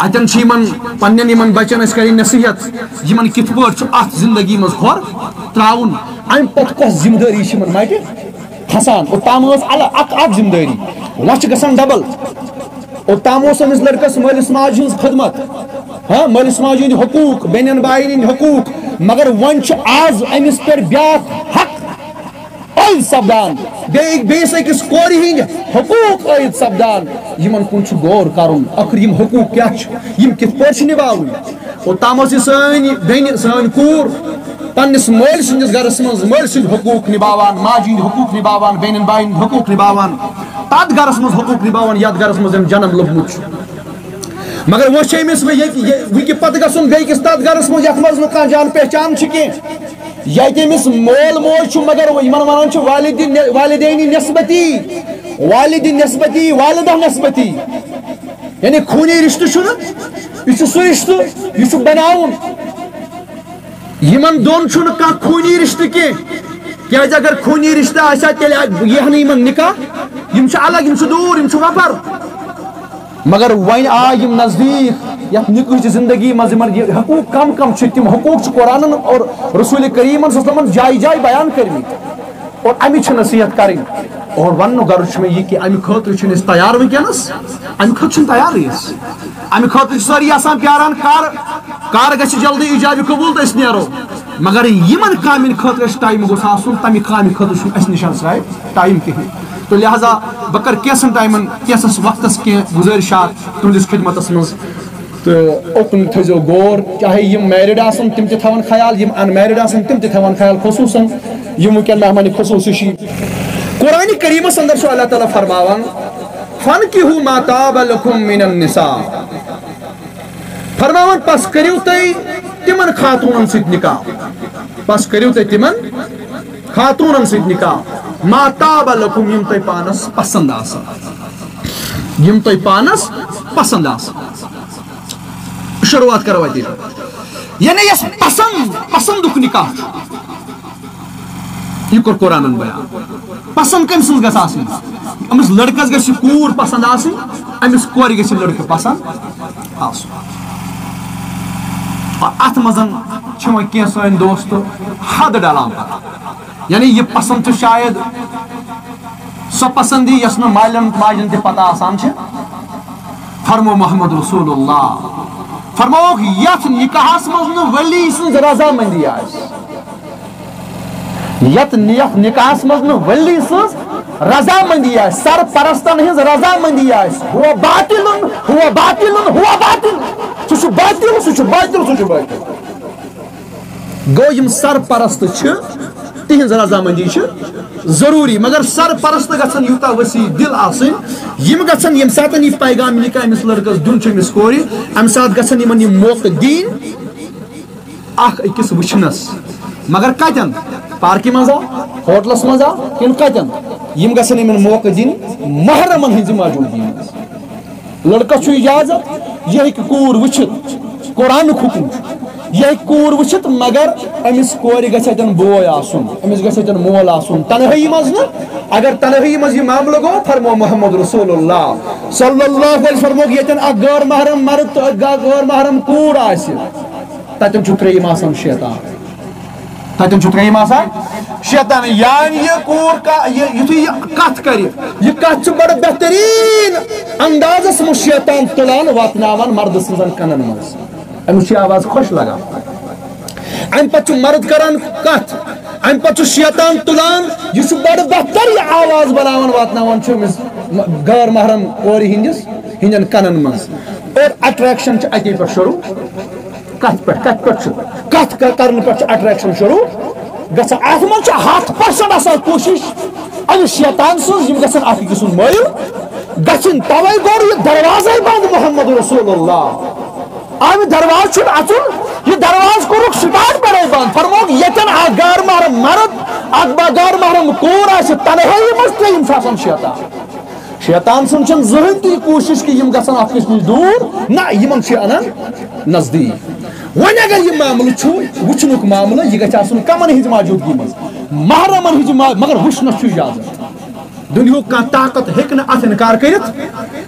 اَتٮ۪ن چھِ یِمن پننٮ۪ن یِمن بچن اَسہِ کَرٕنۍ نصیحت، یِمن کِتھ پٲٹھۍ چھُ اَتھ زندگی منٛز کھۄر ترٛاوُن، اَمہِ پتہٕ کۄس ذمہٕ دٲری چھِ یِمن مَٹہِ کھسان۔ اوٚتام ٲس الگ اکھ، اکھ ذمہٕ دٲری، وۄنۍ چھِ گژھان ڈبل۔ اوٚتام اوس أمِس لڑکس مٲلِس ماجہِ ہٕنٛز خدمت، ہاں، مٲلِس ماجہِ ہٕنٛدۍ حقوٗق، بیٚنٮ۪ن باین ہٕنٛدۍ حقوٗق، مگر وۄنۍ چھُ آز أمِس پٮ۪ٹھ بیٛاکھ حق عٲید سپدان، بیٚیہِ، بیٚیِس أکِس کورِ ہٕنٛدۍ حقوٗق عٲید سپدان۔ یِمن کُن چھُ غور کرُن، ٲخٕر یِم حقوٗق کیٛاہ چھِ، یِم کِتھ پٲٹھۍ چھِ نِباوٕنۍ۔ اوٚتام ٲس یہِ سٲنۍ بیٚنہِ، سٲنۍ کوٗر پننِس مٲلۍ سٕنٛدِس گرس منٛز مٲلۍ سٕنٛدۍ حقوٗق نِباوان، ماجہِ ہٕنٛدۍ حقوٗق نِباوان، بیٚنٮ۪ن باین ہٕنٛدۍ حقوٗق نِباوان، تتھ گرس منٛز حقوٗق نِباوان، یتھ گرس منٛز أمۍ جنم لوٚبمُت چھُ۔ مگر وۄنۍ چھُ أمِس وۄنۍ ییٚتہِ، یہِ، وٕنہِ کہِ پتہٕ گژھُن بیٚیہِ کِس تتھ گرس منٛز، یتھ منٛز نہٕ کانٛہہ جان پہچان چھِ کینٛہہ، ییٚتہِ أمِس مول موج چھُ، مگر یِمن ونان چھِ والدِ نے-، والدینی نسبتی، والدِ نسبتی، والدہ نسبتی، یعنی خوٗنی رشتہٕ چھُنہٕ، یہِ چھُ سُہ رشتہٕ، یہِ چھُ بناوُن۔ یِمن دۄن چھُنہٕ کانٛہہ خوٗنی رشتہٕ کینٛہہ، کیازِ اگر خوٗنی رشتہٕ آسہِ ہا، تیٚلہِ آ-، یی ہا نہٕ یِمن نکاح۔ یِم چھِ الگ، یِم چھِ دوٗر، یِم چھِ وۄپر۔ مگر وۄنۍ آے یِم نزدیٖک، یَتھ نِکہٕ چہِ زندگی منٛز یِمن یہِ حقوٗق کم کم چھِ، تِم حقوٗق چھِ قرآنن اور رسول کریمن صلی اللہ علیہ وسلمن جایہِ جایہِ بیان کٔرمٕتۍ۔ اور اَمِچ چھِ نصیحت کَرٕنۍ۔ اور وَننُک غرض چھُ مےٚ یہِ کہِ اَمہِ خٲطرٕ چھِنہٕ أسۍ تیار وٕنکیٚنَس، اَمہِ خٲطرٕ چھِنہٕ تیارٕے أسۍ۔ اَمہِ خٲطرٕ چھِ سٲری آسان پیاران، کر، کر گژھِ جلدی ایجابِ قبوٗل تہٕ أسۍ نیرو۔ مگر یِمن کامٮ۪ن خٲطرٕ اَسہِ ٹایم گوٚژھ آسُن، تَمہِ کامہِ خٲطرٕ چھُنہٕ اَسہِ نِش آز ٹایم کِہیٖنۍ۔ تہٕ لہذا بہٕ کَرٕ کینٛژھن ٹایمَن، کینٛژھس وقتَس کینٛہہ گُزٲرِشات تُہٕنٛدِس خدمتَس منٛز۔ تہٕ اُکُن تھٲیزیو غور، چاہے یِم میرڈ آسن تِم تہِ تھاوان خیال، یِم ان میرڈ آسن تِم تہِ تھاوان خیال، خصوٗصن یِم وٕنکیٚن مہمان خصوٗصی چھِ۔ قرآن کریٖمس اندر چھُ اللہ تعالیٰ فرماوان، "فانکحوا ما طاب لکم من النساء"، فرماوان، پس کٔرِو تُہۍ تِمن خاتوٗنن سۭتۍ نکاح، پس کٔرِو تُہۍ تِمن خاتوٗنن سۭتۍ نکاح، ما طاب لکم، یِم تۄہہِ پانس پسند آسن، یِم تۄہہِ پانس پسند آسن۔ شروعات کرو اتی۔ یعنی یس پسند، پسندُک نکاح چھُ، یہِ کوٚر قرآنن بیان۔ پسند کٔمۍ سٕنٛز گژھِ آسٕنۍ؟ أمِس لڑکس گژھِ یہِ کوٗر پسند آسٕنۍ، أمِس کورِ گژھِ لڑکہٕ پسند آسُن۔ اتھ منٛز چھِ وۄنۍ کینٛہہ سٲنۍ دوست حد ڈلان پتہٕ۔ یعنی یہِ پسند چھُ شاید سۄ پسندی یۄس نہٕ مالٮ۪ن ماجٮ۪ن تہِ پتہ آسان چھِ۔ فرمو محمد رسول اللہ، فرمووُکھ، یتھ نکاحس منٛز نہٕ ولی سٕنٛز رضامندی آسہِ، یتھ، یتھ نکاحس منٛز نہٕ ولی سٕنٛز رضامندی آسہِ، سرپرستن ہٕنٛز رضامندی آسہِ، ہو باطل، ہو باطل، ہو باطل، سُہ چھُ باطل، سُہ چھُ باطل، سُہ چھُ باطل۔ گوٚو، یِم سرپرست چھِ، تِہنٛز رضامندی چھِ ضروٗری، مگر سرپرست گژھن یوٗتاہ وسیع دل آسٕنۍ، یِم گژھن ییٚمہِ ساتہٕ یہِ پیغام نکاح أمِس لڑکس دیُن چھُ أمِس کورِ، امہِ ساتہٕ گژھن یِمن یِم موقعہٕ دِنۍ اکھ أکِس وٕچھنس۔ مگر کتٮ۪ن؟ پارکہِ منٛز ہا، ہوٹلس منٛز ہا، کِنہٕ کتٮ۪ن؟ یِم گژھن یِمن موقعہٕ دِنۍ محرمن ہٕنٛزِ موجودگی منٛز۔ لڑکس چھُ اجازت، یہِ ہیٚکہِ کوٗر وٕچھِتھ، قرآنُک حُکم چھُ، یہِ ہیٚکہِ کوٗر وٕچھِتھ، مگر أمِس کورِ گژھِ اَتٮ۪ن بوے آسُن، أمِس گژھِ اَتٮ۪ن مول آسُن، تنہٲیی منٛز نہٕ۔ اگر تنہٲیی منٛز یہِ معاملہٕ گوٚو، فرمو محمد رسول اللہ صلی اللہ علیہ وسلم فرمووُکھ، ییٚتٮ۪ن اکھ غٲر محرم مرد تہٕ اکھ غٲر محرم کوٗر آسہِ، تتٮ۪ن چھُ ترٛیٚیِم آسان شیطان۔ تتٮ۪ن چھُ ترٛیٚیِم آسان شیطان۔ یعنی یہِ کوٗر کا-، یہِ، یُتھُے یہِ کتھ کرِ، یہِ کتھ چھِ بڑٕ بہتریٖن اندازس منٛز شیطان تُلان واتناوان مردٕ سٕنٛزن کنن منٛز۔ أمِس چھِ آواز خۄش لگان۔ امہِ پتہٕ چھُ مرد کران کتھ، امہِ پتہٕ چھُ شیطان تُلان، یہِ چھُ بڑٕ بہتر یہِ آواز بناوان واتناوان چھُ أمِس غٲر محرم کورِ ہٕنٛدِس، ہٕنٛدٮ۪ن کنن منٛز۔ اور اٹریکشن چھِ اتے پٮ۪ٹھ شروع۔ کتھ پٮ۪ٹھ، کتھ پٮ۪ٹھ چھُ، کتھ ک-، کرنہٕ پٮ۪ٹھ چھُ attraction شروٗع گژھان؟ اتھ منٛز چھِ ہتھ percent آسان کوٗشش أمِس شیطان سٕنٛز، یِم گژھن اکھ أکِس سُنٛد مٲیِل گژھٕنۍ۔ توے گوٚو یہِ دروازے بنٛد محمد رسول اللہ۔ اَمہِ دروازٕ چھُنہٕ اَژُن، یہِ دروازٕ کوٚرُکھ start پٮ۪ٹھے بنٛد۔ فرمووُکھ، ییٚتٮ۪ن اکھ غٲر محرم مرد، اکھ با-، غٲر محرم کوٗر آسہِ تنہٲیی منٛز، ترٛیٚیِم چھُ آسان شیطان۔ شیطان سُنٛد چھَنہٕ زٕہٕنۍ تہِ یہِ کوٗشِش کہِ یِم گژھن اَکھ أکِس نِش دوٗر، نہ، یِمن چھِ اَنان نزدیٖک۔ وۄنۍ اگر یہِ معاملہٕ چھُ وٕچھنُک معاملہٕ، یہِ گژھِ آسُن کمن ہٕنٛزِ موجوٗدگی منٛز؟ محرمن ہٕنٛزِ ما-، مگر وٕچھنس چھُ اجازت۔ دُنیہُک کانٛہہ طاقت ہیٚکہِ نہٕ اتھ انکار کٔرِتھ۔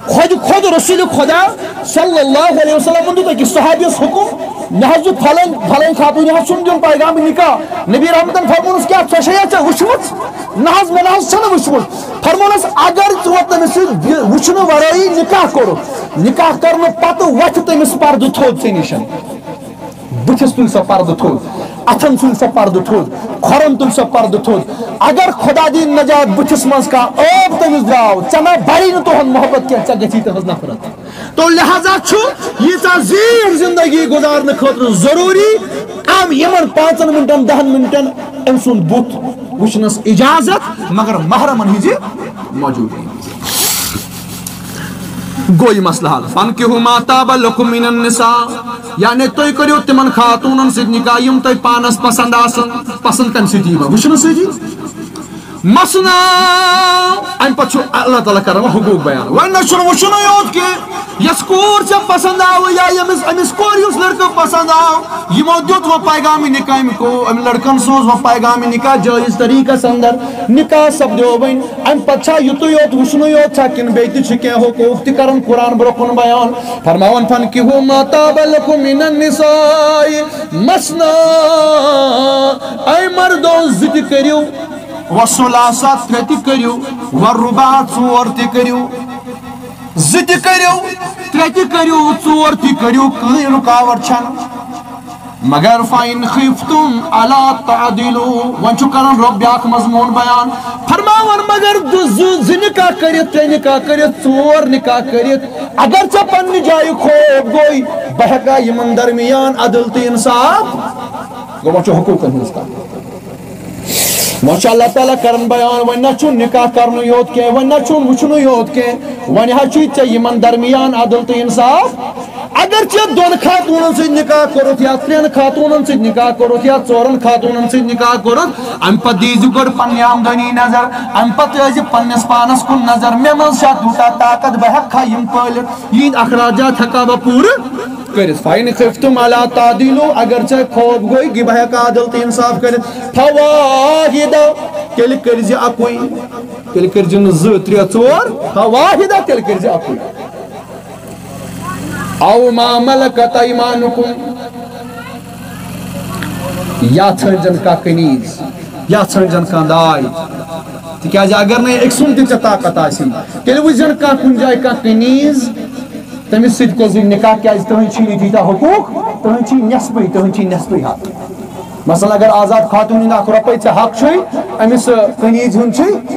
خۄد، خۄد رسول خدا صلی اللہ علیہ وسلمن دیُت أکِس صحابیس حکم، مےٚ حظ دیُت فلٲنۍ، فلٲنۍ خاتوٗنہِ حظ چھُم دیُن پیغام نکاح۔ نبی رحمتن فرمونس، کیٛاہ ژےٚ چھےٚ یا ژےٚ وٕچھمٕژ؟ نہ حظ، مےٚ نہ حظ چھَنہٕ وٕچھمٕژ۔ فرمونس، اگر ژٕ وۄنۍ تٔمِس سۭتۍ وٕچھنہٕ ورٲیی نکاح کوٚرُتھ، نکاح کرنہٕ پتہٕ وۄتھِ تٔمِس پردٕ تھوٚد ژےٚ نِش۔ بٕتھِس تُلۍ سا پردٕ تھوٚد، اتھن تُلۍ سا پردٕ تھوٚد، کھۄرن تُلۍ سا پردٕ تھوٚد۔ اگر خۄدا دِیِن نجات، بٕتھِس منٛز کانٛہہ عٲب تٔمِس درٛاو، ژےٚ نہ بری نہٕ تُہُنٛد محبت کینٛہہ، ژےٚ گژھی تُہٕنٛز نفرت۔ تو لہذا چھُ ییٖژاہ زیٖٹھ زندگی گُزارنہٕ خٲطرٕ ضروٗری، کم یِمن پانٛژن منٹن، دہن منٹن أمۍ سُنٛد بُتھ وٕچھنس اجازت، مگر محرمن ہٕنٛزِ موجودگی منٛز۔ گوٚو یہِ مسلہٕ حل۔ فَانكِحُوا مَا طَابَ لَكُم مِّنَ النِّسَاءِ، یعنی تُہۍ کٔرِو تِمن خاتوٗنن سۭتۍ نکاح یِم تۄہہِ پانس پسند آسن۔ پسند کمہِ سۭتۍ یِیہِ؟ وٕچھنہٕ سۭتی۔ مثنیٰ، امہِ پتہٕ چھُ اللہ تعالیٰ کران وۄنۍ حقوٗق بیان۔ وۄنۍ نہ چھُنہٕ وٕچھنُے یوت کینٛہہ، یۄس کوٗر ژےٚ پسند آوٕ یا ییٚمِس، أمِس کورِ یُس لڑکہٕ پسند آو، یِمو دیُت وۄنۍ پیغام نکاح، أمۍ کو-، أمۍ لڑکن سوز وۄنۍ پیغام نکاح جٲیز طریٖقس اندر۔ نکاح سپدیو وۄنۍ، امہِ پتہٕ چھا یُتُے یوت وٕچھنُے یوت چھا کِنہٕ بیٚیہِ تہِ چھِ کینٛہہ حقوٗق تہِ کران قرآن برونٛہہ کُن بیان؟ فرماوان، فَانكِحُوا مَا طَابَ لَكُم مِّنَ النِّسَاءِ مَثْنَىٰ، اے مردو، زٕ تہِ کٔرِو، وَثُلَاثَ، ترٛےٚ تہِ کٔرِو، وَرُبَاعَ، ژور تہِ کٔرِو۔ زٕ تہِ کٔرِو، ترٛےٚ تہِ کٔرِو، ژور تہِ کٔرِو، کٕہٕنۍ رُکاوٹ چھَنہٕ۔ مگر فَإِنْ خِفْتُمْ أَلَّا تَعْدِلُوا، وۄنۍ چھُ کران رۄب بیٛاکھ مضموٗن بیان، فرماوان، مگر دُ-، زٕ، زٕ نکاح کٔرِتھ، ترٛےٚ نکاح کٔرِتھ، ژور نکاح کٔرِتھ، اگر ژےٚ پننہِ جایہِ خوف گوٚے، بہٕ ہٮ۪کا یِمن درمیان عدل تہٕ انصاف؟ گوٚو، وۄنۍ چھُ حقوٗقن ہٕنٛز کتھ۔ وۄنۍ چھُ اللہ تعالیٰ کران بیان، وۄنۍ نہ چھُ نکاح کرنُے یوت کینٛہہ، وۄنۍ نہ چھُ وٕچھنُے یوت کینٛہہ، وۄنۍ حظ چھُے ژےٚ یِمن درمیان عدل تہٕ انصاف۔ اگر ژےٚ دۄن خاتوٗنن سۭتۍ نکاح کوٚرُتھ یا ترٛٮ۪ن خاتوٗنن سۭتۍ نکاح کوٚرُتھ یا ژورن خاتوٗنن سۭتۍ نکاح کوٚرُتھ، امہِ پتہٕ دیٖزِ گۄڈٕ پننہِ آمدنی نظر، امہِ پتہٕ ٲسۍ زِ پننِس پانس کُن نظر، مےٚ منٛز چھا تیوٗتاہ طاقت، بہٕ ہٮ۪کہٕ کھا یِم پٲلِتھ، یِہنٛدۍ اخراجات ہٮ۪کہٕ ہا بہٕ پوٗرٕ کٔرِتھ۔ فَإِنْ خِفْتُمْ أَلَّا تَعْدِلُوا، اگر ژےٚ خوف گوٚے کہِ بہٕ ہٮ۪کہٕ عدل تہٕ انصاف کٔرِتھ، فَوَاحِدَةً، تیٚلہِ کٔرۍ زِ اَکُے، تیٚلہِ کٔرۍ زِ نہٕ زٕ، ترٛےٚ، ژور، فَوَاحِدَةً، تیٚلہِ کٔرۍ زِ اَکُے۔ أَوْ مَا مَلَكَتْ أَيْمَانُكُمْ، یا ژھٲنٛڈزٮ۪ن کانٛہہ کنیز، یا ژھٲنٛڈزٮ۪ن کانٛہہ داے، تِکیٛازِ اگر نہٕ أکۍ سُنٛد تہِ ژےٚ طاقت آسی، تیٚلہِ وٕچھزٮ۪ن کانٛہہ کُنہِ جایہِ کانٛہہ کنیز، تٔمِس سۭتۍ کٔرۍزِ نکاح، کیٛازِ تُہٕنٛدۍ چھِی نہٕ تیٖتیٛاہ حقوٗق، تُہٕنٛدۍ چھِی نٮ۪صفٕے، تُہٕنٛدۍ چھِی نٮ۪صفٕے حق۔ مثلاً اگر آزاد خاتوٗن ہُنٛد اَکھ رۄپَے ژےٚ حق چھُے، أمِس، آ، کنیز ہُنٛد چھُے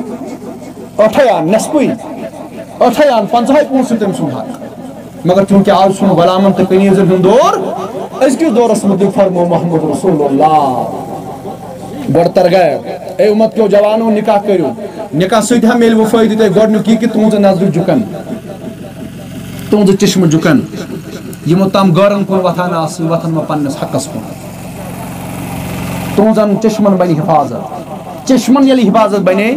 ٲٹھَے آن، نٮ۪صفٕے، ٲٹھَے آن، پنٛژاہَے پونٛسہٕ چھُ تٔمۍ سُنٛد حق۔ مگر چوٗنٛکہِ آز چھُنہٕ غلامن تہٕ کنیزن ہُنٛد دور، أزکِس دورس مُتعلق فرموو محمد رسول اللہ۔ گۄڈٕ ترغیب، اے اُمت کیو جوانو، نکاح کٔرِو۔ نکاح سۭتۍ ہا میلوٕ فٲیدٕ تۄہہِ گۄڈٕنیُک یہِ کہِ تُہٕنٛزٕ نظرٕ جُکن، تُہٕنٛزٕ چشمہٕ جُکن۔ یِمو تام غٲرن کُن وۄتھان آسہٕ، وۄتھن وۄنۍ پننِس حقس کُن۔ تُہٕنٛزن چشمن بنہِ حفاظت۔ چشمن ییٚلہِ حفاظت بنے،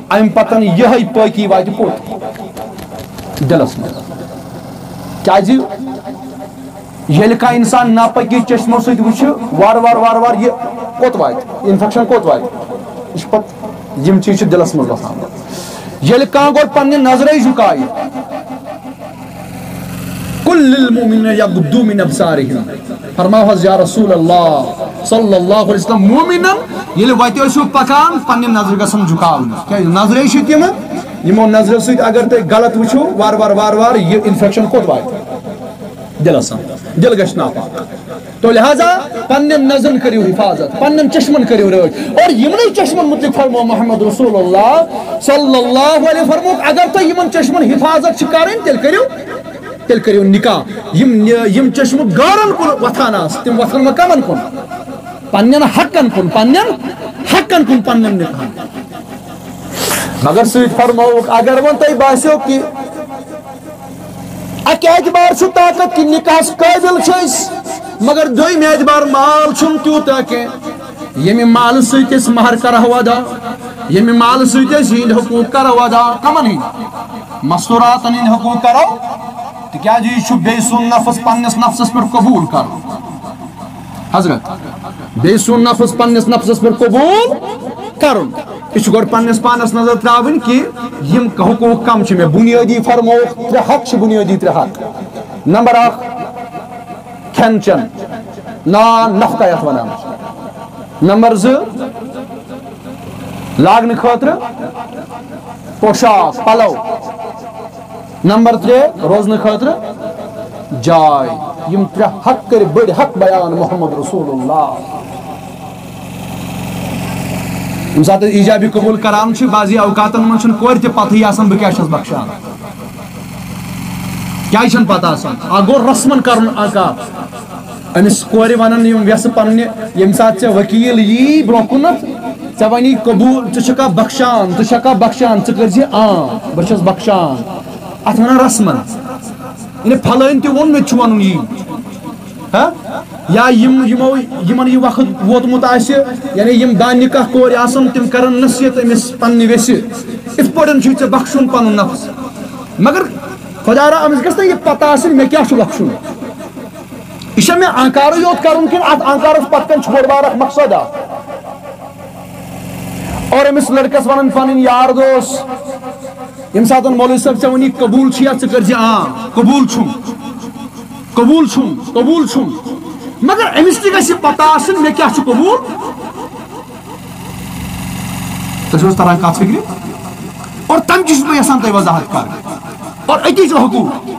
امہِ پتن یِہوٚے پٲکی واتہِ پوٚت دِلس منٛز۔ کیازِ؟ ییٚلہِ کانٛہہ اِنسان ناپٲکی چشمو سۭتۍ وٕچھِ، وارٕ وارٕ، وارٕ وارٕ یہِ کوٚت واتہِ؟ اِنفٮ۪کشن کوٚت واتہِ؟ یہِ چھُ پتہٕ، یِم چیٖز چھِ دِلس منٛز وَسان۔ ییٚلہِ کانٛہہ گۄڈٕ پننہِ نظرے جُکایہِ، قل للمؤمنین یغضوا من ابصارہم، فرماو حظ یا رسول اللہ صلی اللہ علیہ وسلم، مومنن ییٚلہِ وتہِ ٲسِو پکان، پننہِ نظرِ گژھن جُکاونہِ، کیازِ نظرے چھِ تِم، یِمو نظرو سۭتۍ اگر تُہۍ غلط وٕچھِو، وارٕ وارٕ، وارٕ وارٕ یہِ اِنفٮ۪کشن کوٚت واتہِ؟ دِلس اندر۔ دِل گژھِ ناپاک۔ تو لہذا پننٮ۪ن نظرن کٔرِو حفاظت، پننٮ۪ن چشمن کٔرِو رٲچھ۔ اور یِمنٕے چشمن مُتعلق فرموو محمد رسول اللہ صلی اللہ علیہ وسلم، فرمووُکھ، اگر تۄہہِ یِمن چشمن حفاظت چھِ کرٕنۍ، تیٚلہِ کٔرِو تیٚلہِ کٔرِو نکاح۔ یِم نِ-، یِم چشمہٕ گارن کُن وۄتھان آسہٕ، تِم وۄتھن وۄنۍ کمن کُن؟ پننٮ۪ن حقن کُن، پننٮ۪ن حقن کُن، پننٮ۪ن نکاحن۔ مگر سۭتۍ فرمووُکھ، اگر وۄنۍ تۄہہِ باسیو کہِ اکہِ اعتبار چھُ طاقت کہِ نکاحس قٲبل چھِ أسۍ، مگر دوٚیمہِ اعتبار مال چھُنہٕ تیوٗتاہ کینٛہہ، ییٚمہِ مالہٕ سۭتۍ أسۍ مہر کرہو ادا، ییٚمہِ مالہٕ سۭتۍ أسۍ یِہنٛدۍ حقوٗق کرو ادا، کمن ہٕنٛدۍ؟ مستوراتن ہٕنٛدۍ حقوٗق کرو، تِکیازِ یہِ چھُ بیٚیہِ سُنٛد نفس پننِس نفسس پٮ۪ٹھ قبوٗل کرُن۔ حضرت، بیٚیہِ سُنٛد نفس پننِس نفسس پٮ۪ٹھ قبوٗل کرُن۔ یہِ چھُ گۄڈٕ پننِس پانس نظر ترٛاوٕنۍ کہِ یِم حقوٗق کم چھِ مےٚ۔ بُنیٲدی فرمووُکھ، ترٛےٚ حق چھِ، بُنیٲدی ترٛےٚ حق۔ نمبر اکھ، کھٮ۪ن چٮ۪ن، نان نفقہ یتھ ونان چھِ۔ نمبر زٕ، لاگنہٕ خٲطرٕ پوشاک، پلو۔ نمبر ترٛےٚ، روزنہٕ خٲطرٕ جاے۔ یِم ترٛےٚ حق کٔرۍ بٔڑۍ حق بیان محمد رسول اللہ۔ ییٚمہِ ساتہٕ أسۍ ایجابی قبول کران چھِ، بعضی اوقاتن منٛز چھُنہٕ کورِ تہِ پتہٕے آسان بہٕ کیٛاہ چھَس بخشان، کیٛازِ چھَنہٕ پتہ آسان۔ اکھ گوٚو رسمن کرُن انکار، أمِس کورِ ونان یِم وٮ۪سہٕ پننہِ، ییٚمہِ ساتہٕ ژےٚ وکیل یی برونٛہہ کُنتھ، ژےٚ ونی قبول، ژٕ چھکھا بخشان، ژٕ چھکھا بخشان، ژٕ کٔرزِ عام، بہٕ چھَس بخشان۔ اتھ ونان رسمن، یعنی پھلٲنۍ تہِ ووٚن، مےٚ تہِ چھُ ونُن یی۔ ہا؟ یا یِم، یِمو، یِمن یہِ وقت ووتمُت آسہِ، یعنی یِم دانہِ کانٛہہ کورِ آسن، تِم کرن نصیحت أمِس پننہِ ویسہِ، یِتھ پٲٹھۍ چھُے ژےٚ بخشُن پنُن نفس۔ مگر خۄدا را، أمِس گژھِ نہ یہِ پتہ آسٕنۍ مےٚ کیٛاہ چھُ بخشُن۔ یہِ چھا مےٚ انکارٕے یوت کرُن کِنہٕ اتھ انکارس پتہٕ کنہِ چھُ بوٚڑ بار اکھ مقصد اکھ؟ اور أمِس لڑکس ونان پنٕنۍ یار دوس، ییٚمہِ ساتہٕ مولوی صٲب ژےٚ وَنی قبوٗل چھُ یا ژٕ کٔرزِ عام، قبوٗل چھُم، قبوٗل چھُم، قبوٗل چھُم۔ مگر أمِس تہِ گژھِ یہِ پتہ آسٕنۍ مےٚ کیٛاہ چھُ قبوٗل۔ تۄہہِ چھُو حظ تران کتھ فِکرِ؟ اور تَمہِ کہِ چھُس بہٕ یژھان تۄہہِ وضاحت کرٕنۍ۔ اور أتی چھُ حقوٗق۔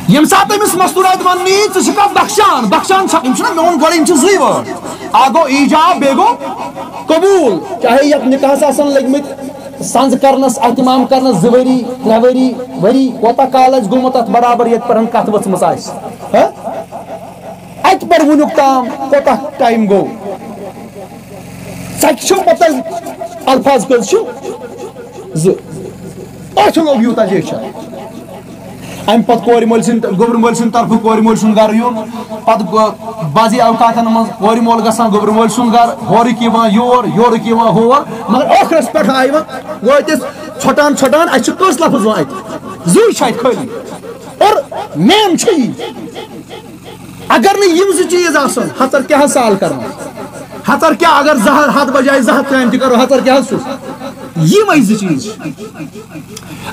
ییٚمہِ ساتہٕ أمِس مستوٗراتہِ وَننہٕ یی، ژٕ چھُکھا بخشان؟ بخشان چھا؟ أمِس چھُنہ میون گۄڈٕ، یِم چھِ زٕے وٲڈ۔ اَکھ گوٚو ایٖجاب، بیٚیہِ گوٚو قبوٗل۔ چاہے یَتھ نِکاحَس آسَن لٔگۍ مٕتۍ سَنٛز کَرنَس، اہتمام کَرنَس زٕ ؤری، ترٛےٚ ؤری، ؤری، کوٗتاہ کال آسہِ گوٚمُت اَتھ برابر، ییٚتہِ پٮ۪ٹھ کَتھ ؤژھمٕژ آسہِ۔ ہہ؟ اَتہِ پٮ۪ٹھ وٕنیُک تام کوٗتاہ ٹایم گوٚو؟ ژَکہِ چھِو پَتہ الفاظ کٔژ چھِو؟ زٕ۔ أتھۍ لوٚگ یوٗتاہ جیچھر۔ اَمہِ پَتہٕ کورِ مٲلۍ سٕنٛدِ، گوٚبرِ مٲلۍ سٕنٛدِ طرفہٕ کورِ مٲلۍ سُنٛد گَرٕ یُن، پَتہٕ گوٚو بعضی اوقاتَن منٛز کورِ مول گژھان گوٚبرِ مٲلۍ سُنٛد گَرٕ، ہورٕکۍ یِوان یور، یورٕکۍ یِوان ہور، مگر ٲخرَس پٮ۪ٹھ آیہِ وۄنۍ وٲتۍ أسۍ ژھۄٹان ژھۄٹان، اَسہِ چھِ کٔژ لفظ وۄنۍ اَتہِ؟ زٕے چھِ اَتہِ خٲلی۔ اور مین چھِ یی۔ اگر نہٕ یِم زٕ چیٖز آسن، ہَتر کیٛاہ حظ سال کرنس؟ ہَتر کیٛاہ، اگر زٕ ہَتھ، ہَتھ بجایہِ زٕ ہَتھ کامہِ تہِ کرو، ہَتر کیٛاہ حظ چھُس؟ یِمے زٕ چیٖز چھِ۔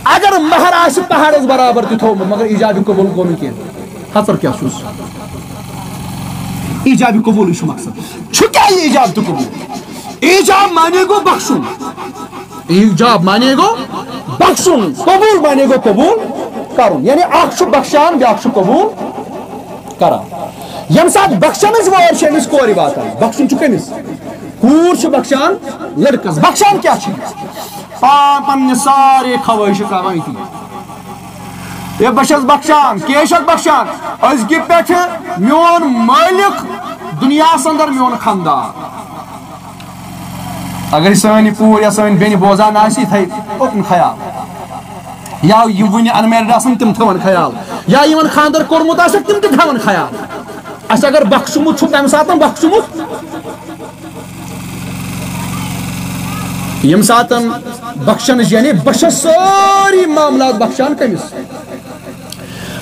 اگر مہر آسہِ پہاڑس برابر تہِ تھوٚومُت، مگر ایجابِ قبول گوٚو نہٕ کینٛہہ، ہَتر کیٛاہ چھُس؟ ایجابِ قبولٕے چھُ مقصد۔ چھُ کیٛاہ یہِ ایجاب تہٕ قبول؟ ایجاب معنی گوٚو بخشُن۔ ایجاب معنی گوٚو بخشُن، قبول معنی گوٚو قبول کرُن۔ یعنی اکھ چھُ بخشان، بیاکھ چھُ قبول کران۔ ییٚمہِ ساتہٕ بخشنٕچ وٲر چھِ أمِس کورِ واتان، بخشُن چھُ کٔمِس؟ کوٗر چھِ بخشان لٔڑکس۔ بخشان کیٛاہ چھِ؟ پا-، پننہِ سارے خواہشہٕ ترٛاوان أتی۔ ہے، بہٕ چھَس بخشان، کیٛاہ چھَس بخشان؟ أزکہِ پٮ۪ٹھٕ میون مٲلِک دُنیاہَس اندر میون خانٛدار۔ اگر سٲنۍ یہِ کوٗر یا سٲنۍ بیٚنہِ بوزان آسہِ، یہِ تھایہِ اوکُن خیال۔ یا یِم وُنہِ unmarried آسَن، تِم تھاوَن خیال۔ یا یِمَن خانٛدر کوٚرمُت آسٮ۪کھ، تِم تہِ تھاوَن خیال۔ اَسہِ اگر بخشمُت چھُ، تَمہِ ساتہٕ بخشمُت، ییٚمہِ ساتہٕ بخشنٕچ، یعنی بہٕ چھَس سٲری معاملات بخشان کٔمِس؟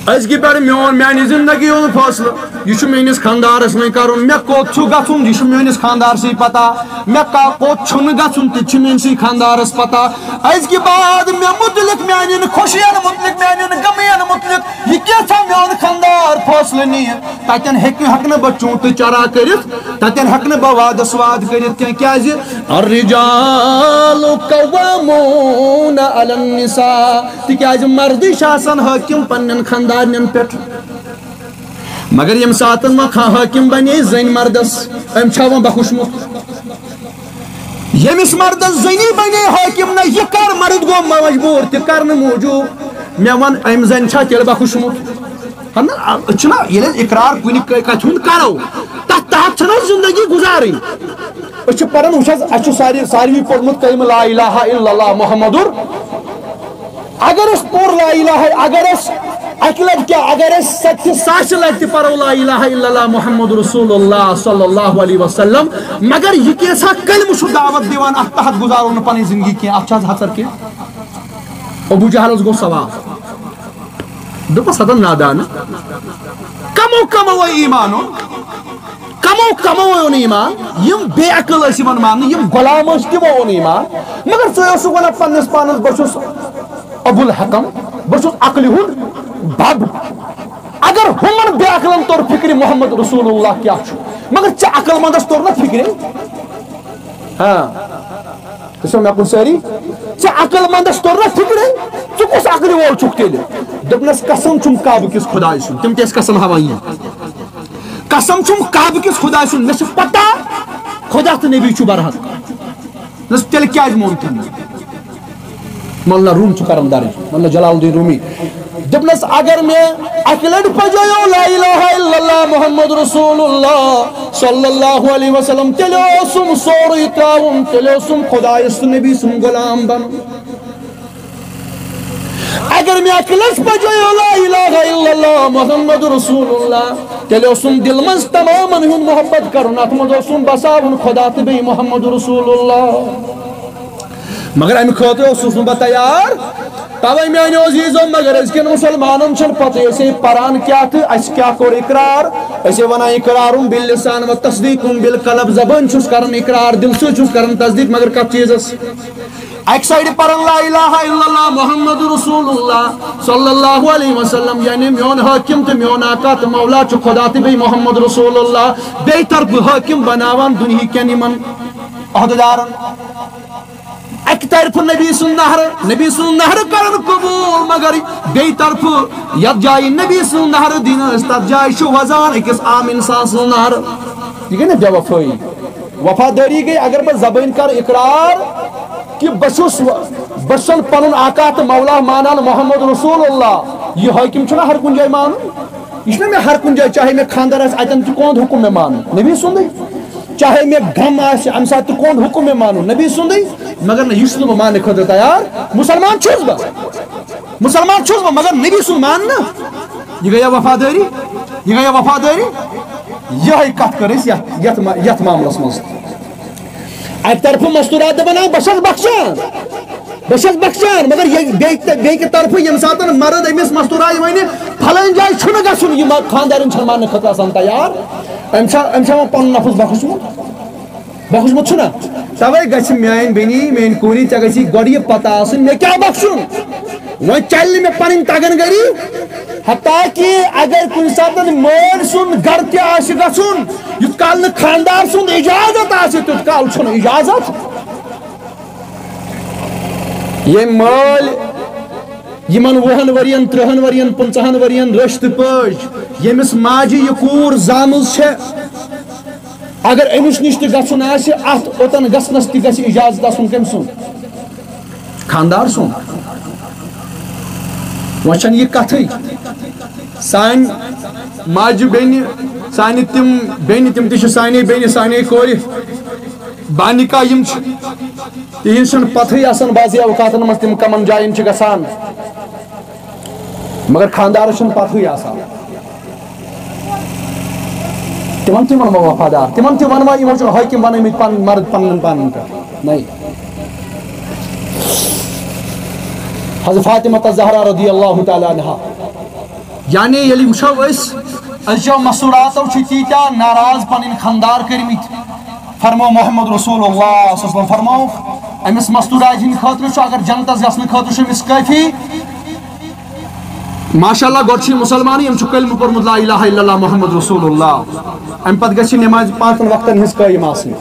أزکہِ پٮ۪ٹھ میون، میانہِ زندگی ہُنٛد فٲصلہٕ، یہِ چھُ میٲنِس خانٛدارس وۄنۍ کرُن۔ مےٚ کوٚت چھُ گژھُن، یہِ چھُ میٲنِس خانٛدارسٕے پتہ۔ مےٚ کا-، کوٚت چھُنہٕ گژھُن، تہِ چھُ میٲنِسٕے خانٛدارس پتہ۔ أزکہِ بعد مےٚ مُتعلق، میانٮ۪ن خۄشین مُتعلق، میانٮ۪ن غمین مُتعلق، یہِ کینٛژھا میون خانٛدار فٲصلہٕ نِیہِ، تتٮ۪ن ہیٚکہِ، ہیٚکہٕ نہٕ بہٕ چونٛٹہٕ چرا کٔرِتھ، تتٮ۪ن ہیٚکہٕ نہٕ بہٕ وعدس وعد کٔرِتھ کینٛہہ۔ کیازِ؟ الرجال قوامون علی النساء۔ تِکیٛازِ مردٕے چھِ آسان حٲکِم پننٮ۪ن خانٛدارنٮ۪ن پٮ۪ٹھ۔ مگر ییٚمہِ ساتہٕ وۄنۍ کانٛہہ حٲکِم بنے زٔنۍ مردس، أمۍ چھا وۄنۍ بخشمُت؟ ییٚمِس مردس زٔنی بنے حٲکِم، نہ یہِ کر مرد گوٚو مجبوٗر تہِ کرنہٕ موٗجوٗب، مےٚ وَن، أمۍ زَنہِ چھا تیٚلہِ بخشمُت؟ ہَنا، أسۍ چھِنہ، ییٚلہِ أسۍ اِقرار کُنہِ ک-، کَتھِ ہُنٛد کَرو، تَتھ تحت چھَنہ أسۍ زِندگی گُزارٕنۍ۔ أسۍ چھِ پَران، وٕچھ حظ، اَسہِ چھُ ساری-، ساروی پوٚرمُت کلمہٕ لا الہ الا اللہ محمد۔ اگر أسۍ پوٚر لا الہ، اگر أسۍ اَکہِ لَٹہِ کیٛاہ، اگر أسۍ سَتہِ ساسہِ لَٹہِ تہِ پَرو لا الہ الا اللہ محمد رسول اللہ صلی اللہ علیہ وسلم، مگر یہِ کینٛژھا کلمہٕ چھُ دعوت دِوان، اَتھ تحت گُزارو نہٕ پَنٕنۍ زِندگی کینٛہہ، اَتھ چھِ حظ ہَژَر کینٛہہ؟ ابو جہلس گوٚو سوال۔ دوٚپمس، ہتا نادان، کمو کمو ایمان اوٚن؟ کمو کمو اوٚن ایمان؟ یِم بے عقل ٲسۍ یِوان ماننہٕ، یِم غلام ٲسۍ، تِمو اوٚن ایمان۔ مگر ژٕ ٲسٕکھ ونان پننِس پانس، بہٕ چھُس ابو الحکم، بہٕ چھُس عقلہِ ہُنٛد بب۔ اگر ہُمن بے عقلن توٚر فکرِ محمد رسول اللہ کیٛاہ چھُ، مگر ژےٚ عقل مندس توٚر نہ فکرِ؟ ہاں۔ تُہۍ چھِو مےٚ کُن سٲری؟ ژےٚ عقل مندس توٚر نہ فِکرے؟ ژٕ کُس عقلہِ وول چھُکھ تیٚلہِ؟ دوٚپنَس، قسم چھُم کعبہٕ کِس خۄداے سُنٛد۔ تِم تہِ ٲسۍ قسم ہاوان یی۔ قسم چھُم کعبہٕ کِس خۄداے سُنٛد، مےٚ چھِ پتہ خۄدا تہٕ نبی چھُ برحق۔ دوٚپنَس، تیٚلہِ کیٛازِ مونتھٕ نہٕ؟ مولانا روم چھُ کران درج، مولانا جلال الدین رومی۔ دوٚپنَس، اگر مےٚ اَکہِ لَٹہِ پَجایو لا الہ الا اللہ محمد رسول اللہ صلی اللہ علیہ وسلم، تیٚلہِ اوسُم سورُے ترٛاوُن، تیٚلہِ اوسُم خۄدایَس تہٕ نبی سُنٛد غلام بَنُن۔ اگر مےٚ اَکہِ لَٹہِ پَجایو لا الہ الا اللہ محمد رسول اللہ، تیٚلہِ اوسُم دِل منٛز تمامَن ہُنٛد محبت کَرُن، اَتھ منٛز اوسُم بَساوُن خۄدا تہٕ بیٚیہِ محمد رسول اللہ۔ مگر امہِ خٲطرٕ اوسُس نہٕ بہٕ تیار۔ توے میانیو عزیزو، مگر أزکٮ۪ن مُسلمانن چھَنہٕ پتہٕ أسے پران کیٛاہ تہٕ اَسہِ کیٛاہ کوٚر اقرار۔ أسے وَنان اقرارم باللسان و تصدیقم بالقلب، زبٲنۍ چھُس کران اقرار، دِل سۭتۍ چھُس کران تصدیق، مگر کتھ چیٖزس؟ اکہِ سایڈٕ پران لا الہ الا اللہ محمد رسول اللہ صلی اللہ علیہ وسلم، یعنی میون حٲکِم تہٕ میون آقا تہٕ مولا چھُ خدا تہٕ بیٚیہِ محمد رسول اللہ، بیٚیہِ طرفہٕ حٲکِم بناوان دُنہیٖکٮ۪ن یِمن عہدٕدارن۔ اکہِ طرفہٕ نبی سُنٛد نہرٕ، نبی سُنٛد نہرٕ کرن قبول، مگر بیٚیہِ طرفہٕ یتھ جایہِ نبی سُنٛد نہرٕ دِنہٕ ٲسۍ، تتھ جایہِ چھُ وزان أکِس عام انسان سٕنٛز نہرٕ۔ یہِ گٔے نہ بے وفٲیی۔ وفادٲری گٔے، اگر بہٕ زبٲنۍ کرٕ اقرار کہِ بہٕ چھُس، بہٕ چھُسن پنُن آقا تہٕ مولا مانان محمد رسول اللہ، یہِ حٲکِم چھُنہ ہر کُنہِ جایہِ مانُن؟ یہِ چھُنہ مےٚ ہر کُنہِ جایہِ، چاہے مےٚ خانٛدر آسہِ، اتٮ۪ن تہِ کون حُکُم مےٚ مانُن؟ نبی سُنٛدٕے۔ چاہے مےٚ غم آسہِ، امہِ ساتہٕ تہِ کون حُکُم مےٚ مانُن؟ نبی سُنٛدٕے۔ مگر نہ، یہِ چھُس نہٕ بہٕ ماننہٕ خٲطرٕ تیار۔ مُسلمان چھُس بہٕ، مُسلمان چھُس بہٕ، مگر نبی سُنٛد ماننہٕ، یہِ گٔیا وفادٲری؟ یہِ گٔیا وفادٲری؟ یِہے کتھ کٔر اَسہِ یتھ، یتھ ما-، یتھ معاملس منٛز۔ اکہِ طرفہٕ مستورات دپان، آ، بہٕ چھَس بخشان، بہٕ چھَس بخشان، مگر یہِ بیٚیہِ، بیٚیہِ کہِ طرفہٕ ییٚمہِ ساتہٕ مرد أمِس مستورایہِ وَنہِ، فلٲنۍ جایہِ چھُنہٕ گژھُن، یہِ ما-، خانٛدارِنۍ چھَنہٕ ماننہٕ خٲطرٕ آسان تیار، أمۍ چھا، أمۍ چھا وۄنۍ پنُن نفس بخشمُت؟ بخشمُت چھُنہ؟ توے گژھِ میٲنۍ بیٚنی، میٲنۍ کوٗری، ژےٚ گژھی گۄڈٕ یہِ پتہ آسٕنۍ، مےٚ کیٛاہ بخشُن؟ وۄنۍ چلہِ نہٕ مےٚ پنٕنۍ تگن گٔری، حتیٰ کہ اگر کُنہِ ساتہٕ مٲلۍ سُنٛد گرٕ تہِ آسہِ گژھُن، یُتھ کال نہٕ خانٛدار سُنٛد اجازت آسہِ، تیُتھ کال چھُنہٕ اجازت۔ ییٚمۍ مٲلۍ یِمن وُہن ؤرین، ترٕٛہن ؤرین، پٕنٛژٕہن ؤرین رٔچھۍ تہٕ پٲج، ییٚمِس ماجہِ یہِ کوٗر زامٕژ چھےٚ، اگر أمِس نِش تہِ گژھُن آسہِ، اتھ اوٚتن گژھنس تہِ گژھِ اجازت آسُن کٔمۍ سُنٛد؟ خانٛدار سُنٛد۔ وۄنۍ چھَنہٕ یہِ کتھٕے۔ سانہِ ماجہِ بیٚنہِ، سانہِ تِم بیٚنہِ، تِم تہِ چھِ سانے بیٚنہِ، سانے کورِ۔ بانِکا یِم چھِ، تِہِنٛز چھَنہٕ پتہٕے آسان بعضی اوقاتن منٛز تِم کمن جاین چھِ گژھان۔ مگر خانٛدارس چھَنہٕ پتہٕے آسان۔ تِمن تہِ وَنوا وفادار، تِمن تہِ وَنوا یِمو چھِ حٲکِم بنٲومٕتۍ پن-، مرد پننٮ۪ن پانن پٮ۪ٹھ؟ نَے۔ حضرت فاطمہ الزہرا رضی اللہ تعالیٰ عنہا۔ یعنی ییٚلہِ وٕچھو أسۍ، أزچو مستوراتو چھِ تیٖتیٛاہ ناراض پنٕنۍ خانٛدار کٔرمٕتۍ۔ فرمو محمد رسول اللہ صلی اللہ علیہ وسلم فرمووُکھ، أمِس مستوٗراتہِ ہِنٛدِ خٲطرٕ چھُ، اگر جنتس گژھنہٕ خٲطرٕ چھُ أمِس کٲفی، ماشاء اللہ، گۄڈٕ چھُ یہِ مُسلمانٕے، أمۍ چھُ کلمہٕ پوٚرمُت لا الہ الا اللہ محمد رسول اللہ۔ اَمہِ پتہٕ گژھِ یہِ نمازِ پانٛژن وقتن ہٕنٛز قٲیِم آسٕنۍ۔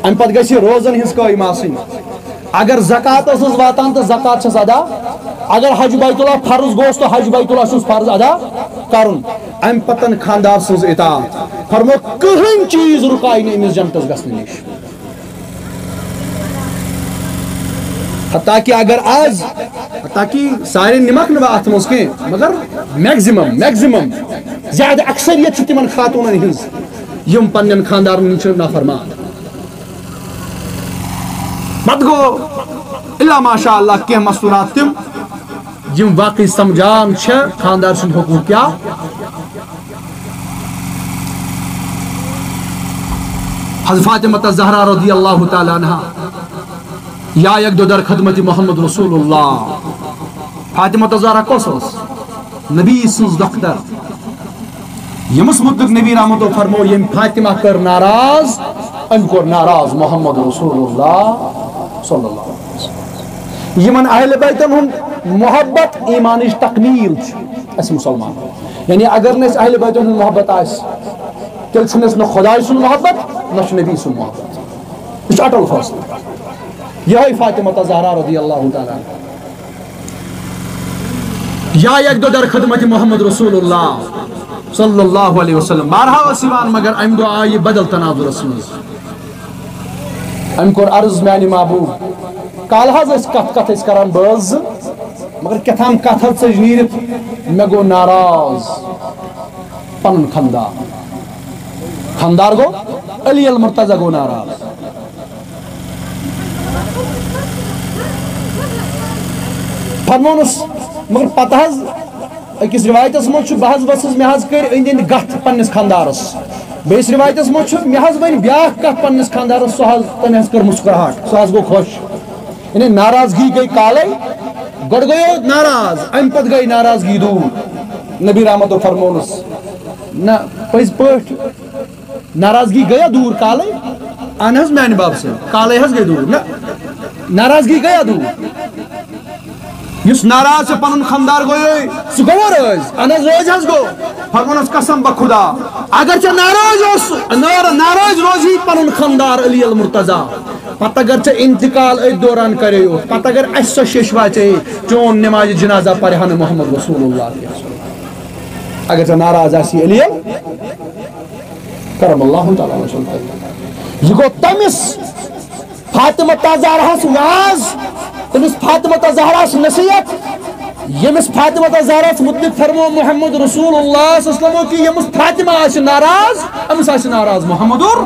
اَمہِ پتہٕ گژھِ یہِ روزن ہٕنٛز قٲیِم آسٕنۍ۔ اگر زکوٰۃ ٲسٕس واتان تہٕ زکوٰۃ چھَس ادا۔ اگر حج بیت اللہ فرض گوٚوس تہٕ حج بیت اللہ چھُس فرض ادا کرُن۔ اَمہِ پتن خانٛدار سٕنٛز اطاعت۔ فرموو، کٕہٕنۍ چیٖز رُکایہِ نہٕ أمِس جنتس گژھنہٕ نِش۔ حتیٰ کہ اگر آز، حتیٰ کہ سارے نمکھ نہٕ بہٕ اتھ منٛز کینٛہہ، مگر میکزیمم، میکزیمم، زیادٕ اکثریت چھِ تِمن خاتوٗنن ہٕنٛز، یِم پننٮ۪ن خانٛدارن ہٕنٛز چھِ نافرمان۔ پتہٕ گوٚو الا ماشاء اللہ کینٛہہ مستورات تِم، یِم واقعی سمجھان چھِ خانٛدار سُنٛد حقوٗق کیٛاہ۔ حضرت فاطمہ زہرا رضی اللہ تعالیٰ عنہا، یا یک دو در خدمت محمد رسول اللہ۔ فاطمہ زہرا کۄس ٲس؟ نبی سٕنٛز دختر، ییٚمِس مُتعلِق نبی رحمتو فرمو، ییٚمۍ فاطمہ کٔر ناراض، أمۍ کوٚر ناراض محمد رسول اللہ صلی اللہ علیہ وسلم۔ یِمن اہل بیتن ہُنٛد محبت ایمانٕچ تکمیٖل چھِ اَسہِ مُسلمان۔ یعنی اگر نہٕ اَسہِ اہل بیتن ہُنٛد محبت آسہِ، تیٚلہِ چھُنہٕ اَسہِ نہ خۄداے سُنٛد محبت، نہ چھُ نبی سُنٛد محبت۔ یہِ چھُ اٹل فٲصلہٕ۔ یِہوٚے فاطمہ زہرا رضی اللہ تعالیٰ عنہا۔ یا یک دو در خدمت محمد رسول اللہ صلی اللہ علیہ وسلم۔ بارہا ٲس یِوان، مگر اَمہِ دۄہ آو یہِ بدل تناظرس منٛز۔ أمۍ کوٚر عرض، میانہِ محبوب، کالہٕ حظ ٲسۍ کتھ کتھ ٲسۍ کران بٲژ زٕ، مگر کیٛاہ تام کتھ حظ ژٔج نیٖرِتھ، مےٚ گوٚو ناراض پنُن خانٛدار۔ خانٛدار گوٚو، علی المرتضی گوٚو ناراض۔ فرمونس، مگر پتہٕ حظ أکِس رِوایتَس منٛز چھُ، بہٕ حظ ؤژھٕس، مےٚ حظ کٔرۍ أنٛدۍ أنٛدۍ گَتھ پنٛنِس خانٛدارَس۔ بیٚیِس رِوایتَس منٛز چھُ، مےٚ حظ ؤنۍ بیٛاکھ کَتھ پنٛنِس خانٛدارَس، سُہ حظ، تٔمۍ حظ کٔر مُسکراہٹ، سُہ حظ گوٚو خۄش۔ یعنی ناراضگی گٔے کالَے، گۄڈٕ گٔیو ناراض، اَمہِ پَتہٕ گٔے ناراضگی دوٗر۔ نبی رحمتو فرمونَس، نہ، پٔزۍ پٲٹھۍ۔ ناراضگی گٔیا دوٗر کالے؟ اہن حظ، میانہِ باب سۭتۍ کالے حظ گٔے دوٗر۔ نہ، ناراضگی گٔیا دوٗر۔ یُس ناراض چھُ پنُن خانٛدار گوٚو، سُہ گوٚو رٲضۍ؟ اہن حظ، رٲضۍ حظ گوٚو۔ فرمونس قسم بہ خدا، اگر ژےٚ ناراض اوس، نار-، ناراض روزی پنُن خانٛدار علی المرتضی، پتہٕ اگر ژےٚ انتقال أتھۍ دوران کرے یوت، پتہٕ اگر اسہِ سۄ شیشوا ژےٚ چون نماز جنازہ پرِ ہا نہٕ محمد رسول اللہ کینٛہہ۔ اگر ژےٚ ناراض آسی علی کرم اللہ تعالیٰ وجہہ۔ یہِ گوٚو تٔمِس فاطمہ زہراہس واز، تٔمِس فاطمہ زہراہس نصیحت، ییٚمِس فاطمہ زہراہس متعلق فرمو محمد رسول اللہ صلی اللہ علیہ وسلم کہ ییٚمِس فاطمہ آسہِ ناراض، أمِس آسہِ ناراض محمد اور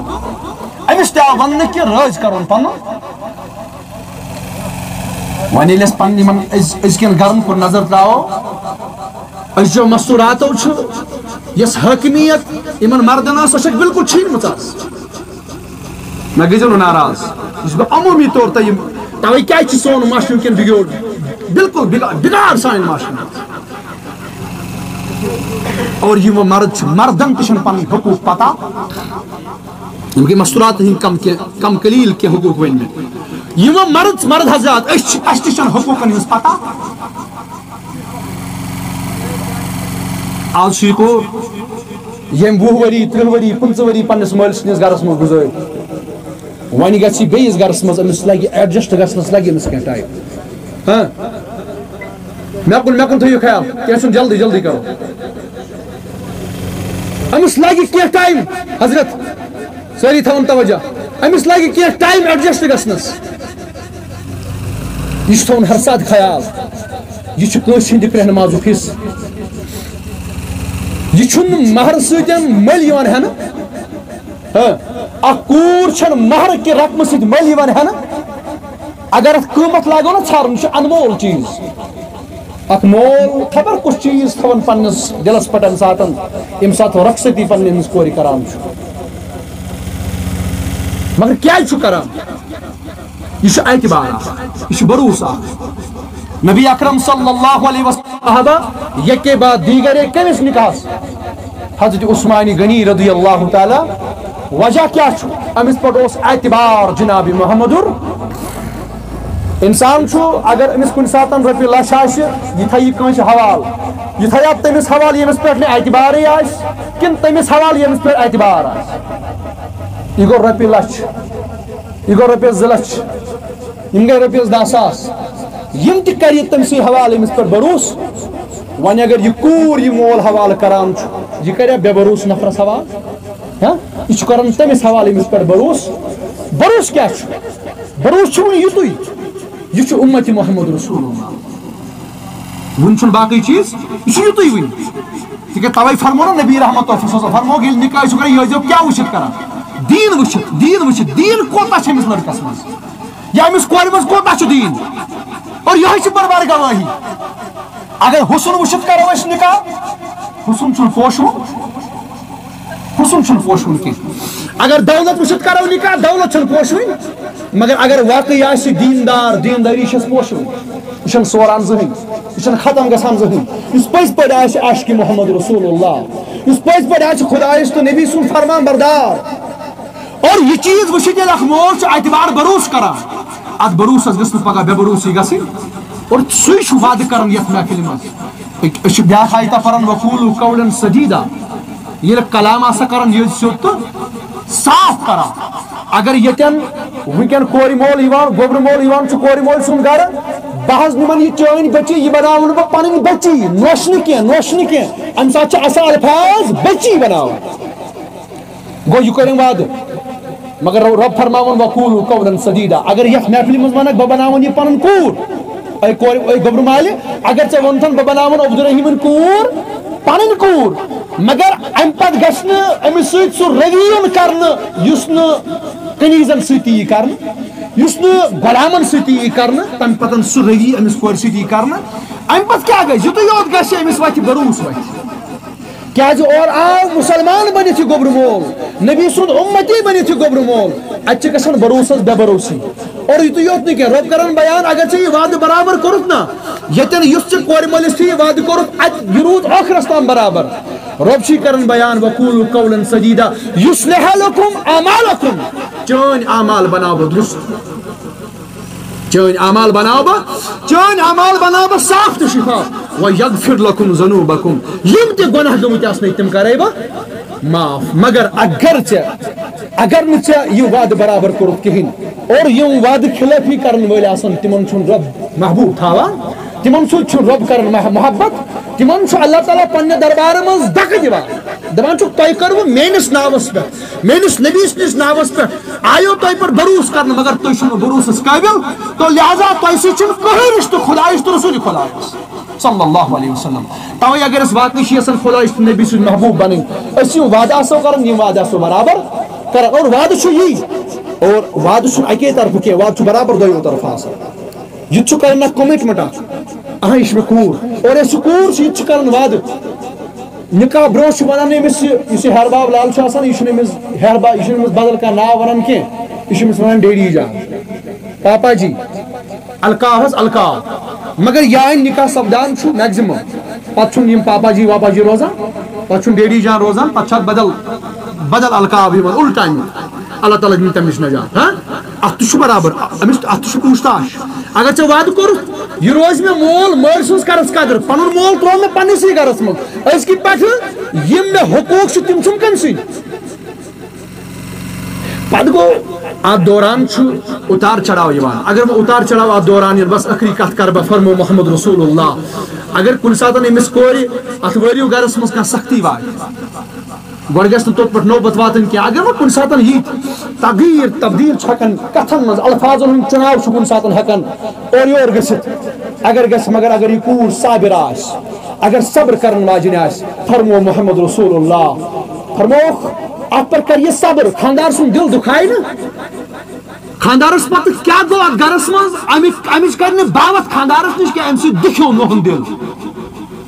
أمِس تہِ آو وننہٕ کہ رٲضۍ کرُن پنُن۔ وۄنۍ ییٚلہِ أسۍ پننہِ یِمن أز-، أزکٮ۪ن گرن کُن نظر تراوو، أزیو مستوراتو چھُ یۄس حٲکمیت یِمن مردن ٲس، سۄ چھکھ بالکل چھینمٕژ آز۔ مےٚ گٔژھۍزیو نہٕ ناراض، یہِ چھُس بہٕ عموٗمی طور تۄہہِ یِم، توے کیازِ چھِ سون معاشرٕ وٕنکٮ۪ن بِگیوڑ، بالکل بِگا-، بِگاڑ سانہِ معاشرٕ منٛز۔ اور یِم وۄنۍ مرد چھِ، مردن تہِ چھِنہٕ پنٕنۍ حقوٗق پتہ۔ یِم گٔے مستورات ہٕنٛدۍ کم کینٛہہ، کم قلیل کینٛہہ حقوٗق ؤنۍ مےٚ۔ یِم وۄنۍ مرد، مرد حضرات، أسۍ چھِ، اَسہِ تہِ چھَنہٕ حقوٗقن ہٕنٛز پتہ۔ آز چھُ یہِ کوٗر، ییٚمۍ وُہ ؤری، تٕرٛہ ؤری، پٕنٛژٕہ ؤری پنٛنِس مٲلۍ سٕنٛدِس گرس منٛز گُزٲرۍ، وۄنۍ گژھِ یہِ بیٚیِس گرس منٛز، أمِس لگہِ adjust گژھنس لگہِ أمِس کینٛہہ time۔ ہاں، مےٚ کُن، مےٚ کُن تھٲیِو خیال، کینٛہہ چھُنہٕ، جلدی جلدی کرو۔ أمِس لگہِ کینٛہہ time، حضرت، سٲری تھاوُن توجہ، أمِس لگہِ کینٛہہ time adjust گژھنس۔ یہِ چھُ تھاوُن ہر ساتہٕ خیال، یہِ چھُ کٲنٛسہِ ہٕنٛدِ کرٛہنہٕ مازُک حصہٕ۔ یہِ چھُنہٕ مہرٕ سۭتۍ مٔلۍ یِوان ہٮ۪نہٕ۔ ہاں، اکھ کوٗر چھَنہٕ مہرٕ کہِ رقمہٕ سۭتۍ مٔلۍ یِوان ہٮ۪نہٕ۔ اگر اتھ قۭمتھ لاگو نا ژھارُن، یہِ چھُ انمول چیٖز۔ اتھ مول خبر کُس چیٖز تھاوان پننِس دِلس پٮ۪ٹھ امہِ ساتن، ییٚمہِ ساتہٕ رۄخصتی پننہِ أمِس کورِ کران چھُ۔ مگر کیازِ چھُ کران؟ یہِ چھُ اعتبار اکھ، یہِ چھُ بھروسہٕ اکھ۔ نبی اکرم صلی اللہ علیہ وسلم، صحابہ یکے بعد دیگرے کٔمِس نکاحس؟ حضرت عثمان غنی رضی اللہ تعالیٰ۔ وجہ کیٛاہ چھُ؟ أمِس پٮ۪ٹھ اوس اعتبار جناب محمدُر۔ انسان چھُ، اگر أمِس کُنہِ ساتہٕ رۄپیہِ لچھ آسہِ، یہِ تھایہِ کٲنٛسہِ حوالہٕ، یہِ تھایہِ تٔمِس حوالہٕ ییٚمِس پٮ۪ٹھ نہٕ اعتبارٕے آسہِ، کِنہٕ تٔمِس حوالہٕ ییٚمِس پٮ۪ٹھ اعتبار آسہِ؟ یہِ گوٚو رۄپیہِ لچھ، یہِ گوٚو رۄپیَس زٕ لچھ، یِم گٔے رۄپیَس دَہ ساس۔ یِم تہِ کَرِ تٔمۍ سٕے حوالہٕ، أمِس پٮ۪ٹھ بھروسہٕ۔ وۄنۍ اگر یہِ کوٗر یہِ مول حوالہٕ کران چھُ، یہِ کَرِ بے بھروسہٕ نفرَس حوالہٕ؟ ہاں؟ یہِ چھُ کران تٔمِس حوالہٕ، أمِس پٮ۪ٹھ بھروسہٕ۔ بھروسہٕ کیٛاہ چھُ؟ بھروسہٕ چھُ وۄنۍ یِتُے۔ یہِ چھُ اُمتِ محمد رسول اللہ۔ وُنہِ چھُنہٕ باقٕے چیٖز، یہِ چھُ یُتُے وُنہِ۔ تِکیٛازِ تَوَے فرموو نہ نبی رحمت صلی اللہ علیہ وسلم، فرموو ییٚلہِ نِکاح چھُ کران، یہِ ٲسۍزیو کیٛاہ وٕچھِتھ کران؟ دیٖن وٕچھِتھ، دیٖن وٕچھِتھ، دیٖن کوٗتاہ چھُ أمِس لٔڑکَس منٛز؟ یا أمِس کورِ منٛز کوٗتاہ چھُ دیٖن؟ اور یِہوٚے چھِ بربر گوٲہی۔ اگر حسن وٕچھِتھ کرو أسۍ نِکاح، حسن چھُنہٕ پوشوُن، حسن چھُنہٕ پوشوُن کینٛہہ۔ اگر دولت وٕچھِتھ کرو نِکاح، دولت چھَنہٕ پوشوٕنۍ، مگر اگر واقعی آسہِ دیٖندار، دیٖندٲری چھَس پوشوٕنۍ، یہِ چھَنہٕ سوران زٕہٕنۍ، یہِ چھَنہٕ ختم گژھان زٕہٕنۍ۔ یُس پٔزۍ پٲٹھۍ آسہِ عاشقِ محمد رسول اللہ، یُس پٔزۍ پٲٹھۍ آسہِ خۄدایَس تہٕ نبی سُنٛد فرمان بردار، اور یہِ چیٖز وٕچھِتھ ییٚلہِ اکھ مول چھُ اعتبار بروس کران، اتھ بروسس گٔژھ نہٕ پگاہ بے بروسی گژھٕنۍ۔ اور سُے چھُ وعدٕ کران یتھ محفلہِ منٛز۔ أکۍ، أسۍ چھِ بیاکھ آیتہ پران، "وقولوا قولا سدیدا"۔ ییٚلہِ کلام آسان کران ییٚتہِ سیوٚد تہٕ صاف کران۔ اگر ییٚتٮ۪ن وٕنکٮ۪ن کورِ مول یِوان، گوٚبرٕ مول یِوان چھُ کورِ مول سُنٛد گرٕ، "بہٕ حظ نِمن یہِ چٲنۍ بٔچی، یہِ بناوُن بہٕ پنٕنۍ بٔچی، نوشہِ نہٕ کینٛہہ، نوشہِ نہٕ کینٛہہ"۔ امہِ ساتہٕ چھِ اصل الفاظ بٔچی بناوان۔ گوٚو، یہِ کوٚرُن وعدٕ۔ مگر رۄب فرماوُن، "وقولوا قولا سدیدا"۔ اگر یتھ محفلہِ منٛز ونکھ، "بہٕ بناوَن یہِ پنُن کوٗر"، اے کورِ، اے گوٚبرٕ مالہِ، اگر ژےٚ ووٚنتھن، "بہٕ بناوَن عبدالرحیمٕنۍ کوٗر، پنٕنۍ کوٗر"، مگر امہِ پتہٕ گژھِ نہٕ أمِس سۭتۍ سُہ رویُن کرنہٕ، یُس نہٕ کنیزن سۭتۍ تہِ یی کرنہٕ، یُس نہٕ غلامن سۭتۍ تہِ یی کرنہٕ، تمہِ پتہٕ سُہ روی أمِس کورِ سۭتۍ یی کرنہٕ۔ امہِ پتہٕ کیٛاہ گژھِ؟ یُتُے یوت گژھِ أمِس وتھِ بروسہٕ وتھِ۔ کیازِ اور آو مسلمان بٔنِتھ یہِ گوٚبرٕ مول، نبی سُنٛد اُمتی بٔنِتھ یہِ گوٚبرٕ مول، اتہِ چھِ گژھان بروسس بے بروسی۔ اور یُتُے یوت نہٕ کینٛہہ، رۄب کران بیان، اگر ژےٚ یہِ وعدٕ برابر کوٚرُتھ نا، ییٚتٮ۪ن یُس ژےٚ کورِ مٲلِس تہِ یہِ وعدٕ کوٚرُتھ، اتہِ یہِ روٗد ٲخرس تام برابر۔ رۄب چھُے کران بیان، "وقولوا قولا سدیدا یصلح لکم اعمالکم"، چٲنۍ اعمال بناو بہٕ درست۔ چٲنۍ اعمال بناو بہٕ، چٲنۍ اعمال بناو بہٕ صاف تہٕ شفاف۔ "ویغفر لکم ذنوبکم"، یِم تہِ گۄناہ گٔمٕتۍ آسنَے، تِم کرے بہٕ معاف۔ مگر اگر ژےٚ، اگر نہٕ ژےٚ یہِ وعدٕ برابر کوٚرُتھ کِہیٖنۍ، اور یِم وعدٕ خلٲفی کرن وٲلۍ آسن، تِمن چھُنہٕ رۄب محبوب تھاوان، تِمن سۭتۍ چھُنہٕ رۄب کران مح-، محبت، تِمن چھُ اللہ تعالیٰ پننہِ دربارٕ منٛز دکہٕ دِوان، دپان چھُکھ، "تۄہہِ کٔروٕ میٲنِس ناوس پٮ۪ٹھ، میٲنِس نبی سٕنٛدِس ناوس پٮ۪ٹھ آیو تۄہہِ پٮ۪ٹھ بروسہٕ کرنہٕ، مگر تُہۍ چھِو نہٕ بروسس قٲبِل، تو لہذا تۄہہِ سۭتۍ چھُنہٕ کٕہٕنۍ رشتہٕ خدایس تہٕ رسول خدایس صلی اللہ علیہ وسلم۔" توے اگر أسۍ واقعی چھِ یژھان خدایس تہٕ نبی سٕنٛدۍ محبوب بنٕنۍ، أسۍ یِم وعدٕ آسو کران، یِم وعدٕ آسو برابر کران۔ اور وعدٕ چھُ یی، اور وعدٕ چھُنہٕ اکے طرفہٕ کینٛہہ، وعدٕ چھُ برابر دۄیو طرفہٕ آسان۔ یہِ تہِ چھُ کران اکھ commitment اکھ، اہا، یہِ چھِ مےٚ کوٗر، اور یۄس یہِ کوٗر چھِ، یہِ تہِ چھِ کران وعدٕ۔ نکاح برونٛہہ چھُ ونان أمِس یہِ، یُس یہِ ہیہر باب لال چھُ آسان، یہِ چھُنہٕ أمِس ہیہر با-، یہِ چھُنہٕ أمِس بدل کانٛہہ ناو ونان کینٛہہ، یہِ چھُ أمِس ونان ڈیڈی جان، پاپا جی۔ القاب حظ القاب۔ مگر یہِ آیہِ نکاح سپدان چھُ maximum۔ پتہٕ چھُنہٕ یِم پاپا جی واپا جی روزان، پتہٕ چھُنہٕ ڈیڈی جان روزان، پتہٕ چھُ اَتھ بدل، بدل القاب یِوان، الٹا یِوان۔ اللہ تعالیٰ دِنۍ تَمہِ نِش نجات۔ ہاں؟ اَتھ تہِ چھُ برابر، أمِس، اَتھ تہِ چھُ پوٗچھ تاش۔ اگر ژےٚ وعدٕ کوٚرُتھ، یہِ روزِ مےٚ مول مٲلۍ سٕنٛز کرس قدر، پنُن مول ترٛوو مےٚ پننِسٕے گرس منٛز، أزکہِ پٮ۪ٹھٕ یِم مےٚ حقوٗق چھِ، تِم چھِم کٔمۍ سٕنٛدۍ؟ پتہٕ گوٚو، اتھ دوران چھُ اتار چڑاو یِوان۔ اگر وۄنۍ اتار چڑاو اتھ دوران یِن، بس ٲخری کتھ کرٕ بہٕ، فرمو محمد رسول اللہ، اگر کُنہِ ساتہٕ أمِس کورِ اتھ وٲرِو گرس منٛز کانٛہہ سختی واتہِ، گۄڈٕ گژھِ نہٕ توٚت پٮ۪ٹھ نوبت واتٕنۍ کینٛہہ۔ اگر وۄنۍ کُنہِ ساتہٕ یی تغییر تبدیل چھُ ہٮ۪کان کتھن منٛز، الفاظن ہُنٛد چُناو چھُ کُنہِ ساتہٕ ہٮ۪کان اورٕ یور گٔژھِتھ، اگر گژھِ، مگر اگر یہِ کوٗر صابر آسہِ، اگر صبر کرن واجِنۍ آسہِ، فرمو محمد رسول اللہ، فرمووُکھ، اتھ پٮ۪ٹھ کر یہِ صبر، خاندار سُنٛد دِل دُکھایہِ نہٕ۔ خاندارس پتہٕ کیٛاہ گوٚو اتھ گرس منٛز؟ امہِ، امِچ کرِ نہٕ باوتھ خاندارس نِش کینٛہہ، امہِ سۭتۍ دُکھیو نوہُن دِل۔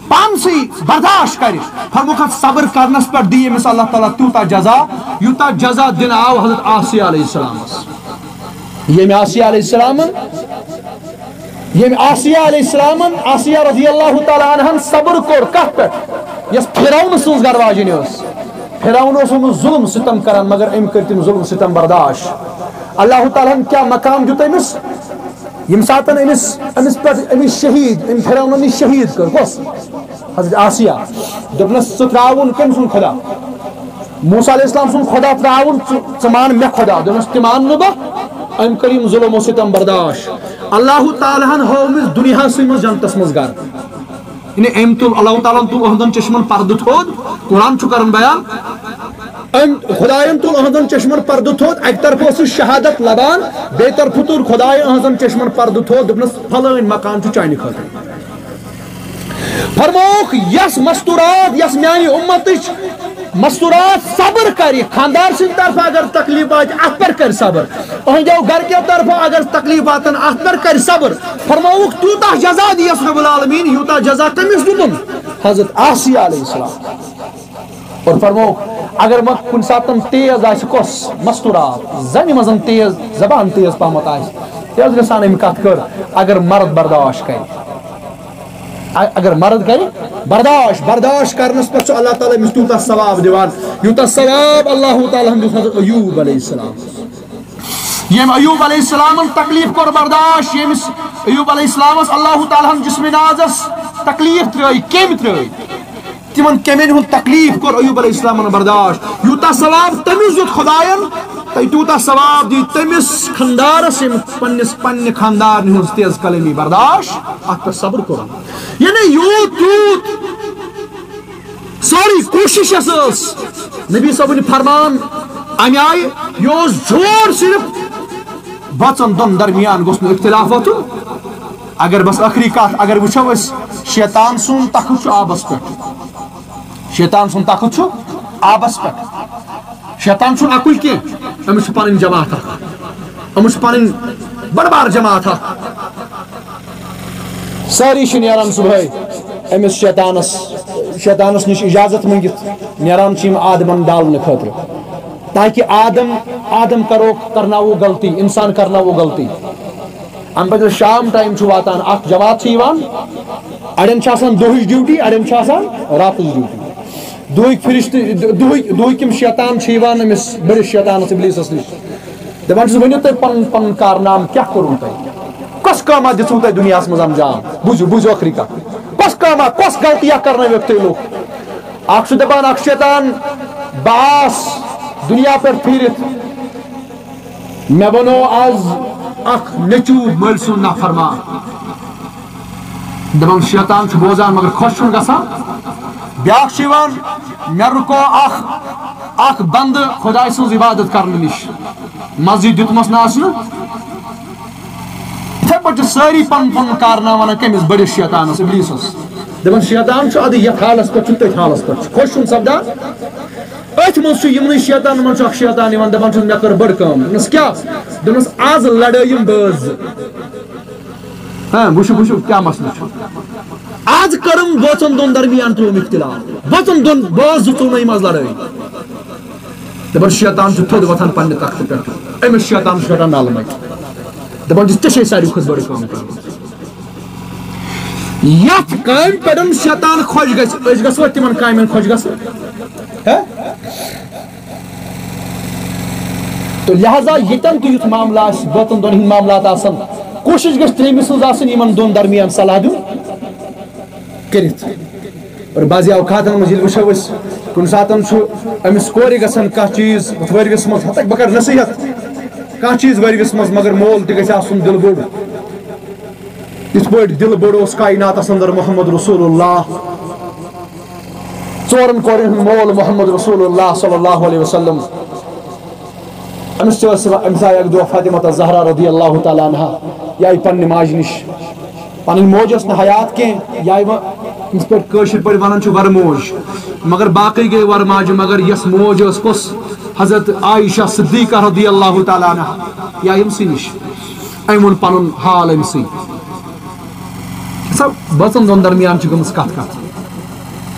پانسٕے برداشت کرِ۔ فرمووُکھ، اتھ صبر کرنس پٮ۪ٹھ دِیہِ أمِس اللہ تعالیٰ تیوٗتاہ جزا، یوٗتاہ جزا دِنہٕ آو حضرت آسیہ علیہ السلامس۔ ییٚمہِ آسیہ علیہ السلامن ییٚمۍ آسیہ علیہ السلامن، آسیہ رضی اللہ تعالیٰ عنہن صبر کوٚر کتھ پٮ۪ٹھ؟ یۄس فرعون سٕنٛز گرٕ واجِنۍ ٲس۔ فرعون اوس أمِس ظلم ستم کران، مگر أمۍ کٔرۍ تِم ظلم ستم برداشت۔ اللہ تعالیٰ ہن کیٛاہ مقام دیُت أمِس؟ ییٚمہِ ساتن أمِس، أمِس پٮ۪ٹھ أمِس شہیٖد، أمۍ فرعونن یہِ شہیٖد کٔر، کۄس؟ حضرت آسیہ۔ دوٚپنس، "ژٕ ترٛاوُن کٔمۍ سُنٛد خدا؟" موسیٰ علیہ السلام سُنٛد خدا ترٛاوُن، ژٕ، ژٕ مان مےٚ خدا۔ دوٚپنَس، "تہِ مان نہٕ بہٕ۔" أمۍ کٔر یِم ظُلم و ستم برداش۔ اللہ تعالیٰ ہن ہٲو أمِس دُنیاہَسٕے منٛز جنتَس منٛز گرٕ۔ یعنی أمۍ تُل، اللہ تعالیٰ ہن تُل أہنٛدٮ۪ن چشمن پردٕ تھوٚد۔ قرآن چھُ کران بیان، أمۍ خۄدایَن تُل أہنٛزَن چشمَن پردٕ تھوٚد، اَکہِ طرفہٕ اوس سُہ شہادت لبان، بیٚیہِ طرفہٕ تُل خۄدایَن أہنٛزَن چشمَن پردٕ تھوٚد، دوٚپنَس، "فلٲنۍ مکان چھُ چانہِ خٲطرٕ۔" فرمووُکھ، یۄس مستورات، یۄس میانہِ اُمتٕچ مستورات صبر کرِ، خاندار سٕنٛدِ طرفہٕ اگر تکلیف واتہِ، اتھ پٮ۪ٹھ کرِ صبر۔ أہنٛدیو گرِکیو طرفہٕ اگر تکلیف واتن، اتھ پٮ۪ٹھ کرِ صبر۔ فرمووُکھ، تیوٗتاہ جزا دِیس رب العالمین، یوٗتاہ جزا کٔمِس دیُتُن؟ حضرت آسیہ علیہ السلام۔ اور فرمووُکھ، اگر وۄنۍ کُنہِ ساتہٕ تیز آسہِ کۄس مستورات، زنہِ منٛز تیز، زبان تیز پہمتھ آسہِ، تیز گژھان أمۍ کتھ کٔر، اگر مرد برداشت کرِ۔ ا-، اگر مرد کرِ برداشت، برداشت کرنس پٮ۪ٹھ چھُ اللہ تعالیٰ أمِس تیوٗتاہ ثواب دِوان، یوٗتاہ ثواب اللہ تعالیٰ ہن دیُت حضرت ایوب علیہ السلام۔ ییٚمۍ ایوب علیہ السلامن تکلیف کوٚر برداشت، ییٚمِس ایوب علیہ السلامس اللہ تعالیٰ ہن جسم نازس تکلیف ترٲے، کیٚمۍ ترٲے، تِمن کیٚمٮ۪ن ہُنٛد تکلیف کوٚر ایوب علیہ السلامن برداشت، یوٗتاہ ثواب تٔمِس دیُت خۄداین، تہٕ تیوٗتاہ ثواب دی تٔمِس خاندارس، ییٚمۍ پننِس، پننہِ خاندارنہِ ہٕنٛز تیز قلمی برداشت، اتھ پٮ۪ٹھ صبر کوٚرُن۔ یعنی یوٗت تیوٗت سٲرٕے کوٗشِش یۄس ٲس، نبی صٲبُن فرمان امہِ آیہِ، یہِ اوس زور صرف بٲژن دۄن درمیان گوٚژھ نہٕ اختلاف وۄتھُن۔ اگر بس ٲخری کتھ، اگر وٕچھو أسۍ، شیطان سُنٛد تخت چھُ آبس پٮ۪ٹھ۔ شیطان سُنٛد تخت چھُ آبس پٮ۪ٹھ۔ شیطان چھُنہٕ اکُے کینٛہہ، أمِس چھِ پنٕنۍ جماعت اکھ، أمِس چھِ پنٕنۍ بٔڑ بار جماعت اکھ۔ سٲری چھِ نیران صبحٲے أمِس شیطانس، شیطانس نِش اجازت مٔنگِتھ نیران چھِ یِم آدمن ڈالنہٕ خٲطرٕ، تاکہِ آدم، آدم کرو، کرناوو غلطی، انسان کرناوو غلطی۔ اَمہِ پَتہٕ ییٚلہِ شام ٹایم چھُ واتان، اَکھ جماعت چھِ یِوان، اَڑٮ۪ن چھِ آسان دۄہٕچ ڈیوٹی، اَڑٮ۪ن چھِ آسان راتٕچ ڈیوٹی۔ دۄہٕکۍ فرشتہٕ، دۄہٕکۍ، دۄہٕکۍ یِم شیطان چھِ یِوان أمِس بٔڑِس شیطانَس، ابلیٖسَس نِش۔ دَپان چھِس، "ؤنِو تُہۍ پَنُن، پَنُن کارنامہٕ کیٛاہ کوٚروٕ تۄہہِ؟ کۄس کٲمہ دِژوٕ تۄہہِ دُنیاہَس منٛز انجام؟ بوٗزِو، بوٗزِو ٲخری کَتھ۔ کۄس کٲمہ، کۄس غلطیہ کَرنٲوِکھ تُہۍ لُکھ؟" اَکھ چھُ دَپان، اَکھ شیطان، "بہٕ آس دُنیا پٮ۪ٹھ پھیٖرِتھ۔" مےٚ بنوو آز اکھ نیٚچوٗ مٲلۍ سُنٛد نافرمان۔ دپان شیطان چھُ بوزان مگر خۄش چھُنہٕ گژھان۔ بیٛاکھ چھُ یِوان، مےٚ رُکو اکھ، اکھ بندٕ خۄداے سٕنٛز عبادت کرنہٕ نِش۔ مسجد دیُتمس نہٕ آسنہٕ۔ یِتھے پٲٹھۍ چھِ سٲری پنُن پنُن کارنامہٕ ونان کٔمِس؟ بٔڑِس شیطانس، ابلیٖسس۔ دپان شیطان چھُ ادٕ یتھ حالس پٮ۪ٹھ چھُ تٔتھۍ حالس پٮ۪ٹھ چھُ۔ خۄش چھُنہٕ سپدان۔ أتھۍ منٛز چھُ یِمنٕے شیطانن منٛز چھُ اکھ شیطان یِوان، دپان چھُس، "مےٚ کٔر بٔڑ کٲم۔" دوٚپنَس، "کیٛاہ؟" دوٚپنَس، "آز لڑٲیِم بٲژ زٕ۔" ہاں، وٕچھِو، وٕچھِو، کیٛاہ مسلہٕ چھُ۔ آز کٔرٕم بٲژن دۄن درمیان ترٛووُم اختلاف۔ بٲژن دۄن، بٲژ زٕ ژوٚنٲیِم آز لڑٲے۔ دپان، شیطان چھُ تھوٚد وۄتھان پننہِ تختہٕ پٮ۪ٹھ۔ أمِس شیطان چھُ پھٹان نلہٕ مَتہِ۔ دپان چھُس، "ژےٚ چھے ساروی کھۄتہٕ بٔڑ کٲم کٔرمٕژ۔" یتھ کامہِ پٮ۪ٹھ شیطان خۄش گژھِ، أسۍ گژھوا تِمن کامٮ۪ن خۄش گژھٕنۍ؟ ہہ؟ تو لہذا ییٚتٮ۪ن تہِ یُتھ معاملہٕ آسہِ، بٲژن دۄن ہٕنٛدۍ معاملات آسن، کوٗشِش گژھِ ترٛیٚیمہِ سٕنٛز آسٕنۍ یِمن دۄن درمیان صلاح دیُن کٔرِتھ۔ اور بعضی اوقاتن منٛز ییٚلہِ وٕچھو أسۍ، کُنہِ ساتن چھُ أمِس کورِ گژھان کانٛہہ چیٖز ؤرِوِس منٛز، ہتک بہٕ کرٕ نصیحت، کانٛہہ چیٖز ؤرِوِس منٛز، مگر مول تہِ گژھِ آسُن دِل بوٚڑ۔ یِتھ پٲٹھۍ دِل بوٚڑ اوس کائناتس اندر محمد رسول اللہ، ژورن کورٮ۪ن ہُنٛد مول محمد رسول اللہ صلی اللہ علیہ وسلم۔ أمِس تہِ ٲس، أمِس آیہِ اَکہِ دۄہ فاطمہ الزہرا رضی اللہ تعالیٰ عنہا، یہِ آیہِ پننہِ ماجہِ نِش۔ پنٕنۍ موج ٲس نہٕ حیات کینٛہہ، یہِ آیہِ وۄنۍ، یِتھ پٲٹھۍ کٲشِر پٲٹھۍ ونان چھِ، ورٕ موج، مگر باقٕے گٔے ورٕ ماجہِ، مگر یۄس موج ٲس، کۄس؟ حضرت عائشہ صدیقہ رضی اللہ تعالیٰ عنہا، یہِ آیہِ أمۍ سٕے نِش۔ أمۍ ووٚن پنُن حال أمۍ سٕے۔ سب بٲژن دۄن درمیان چھِ گٔمٕژ کتھ کتھ۔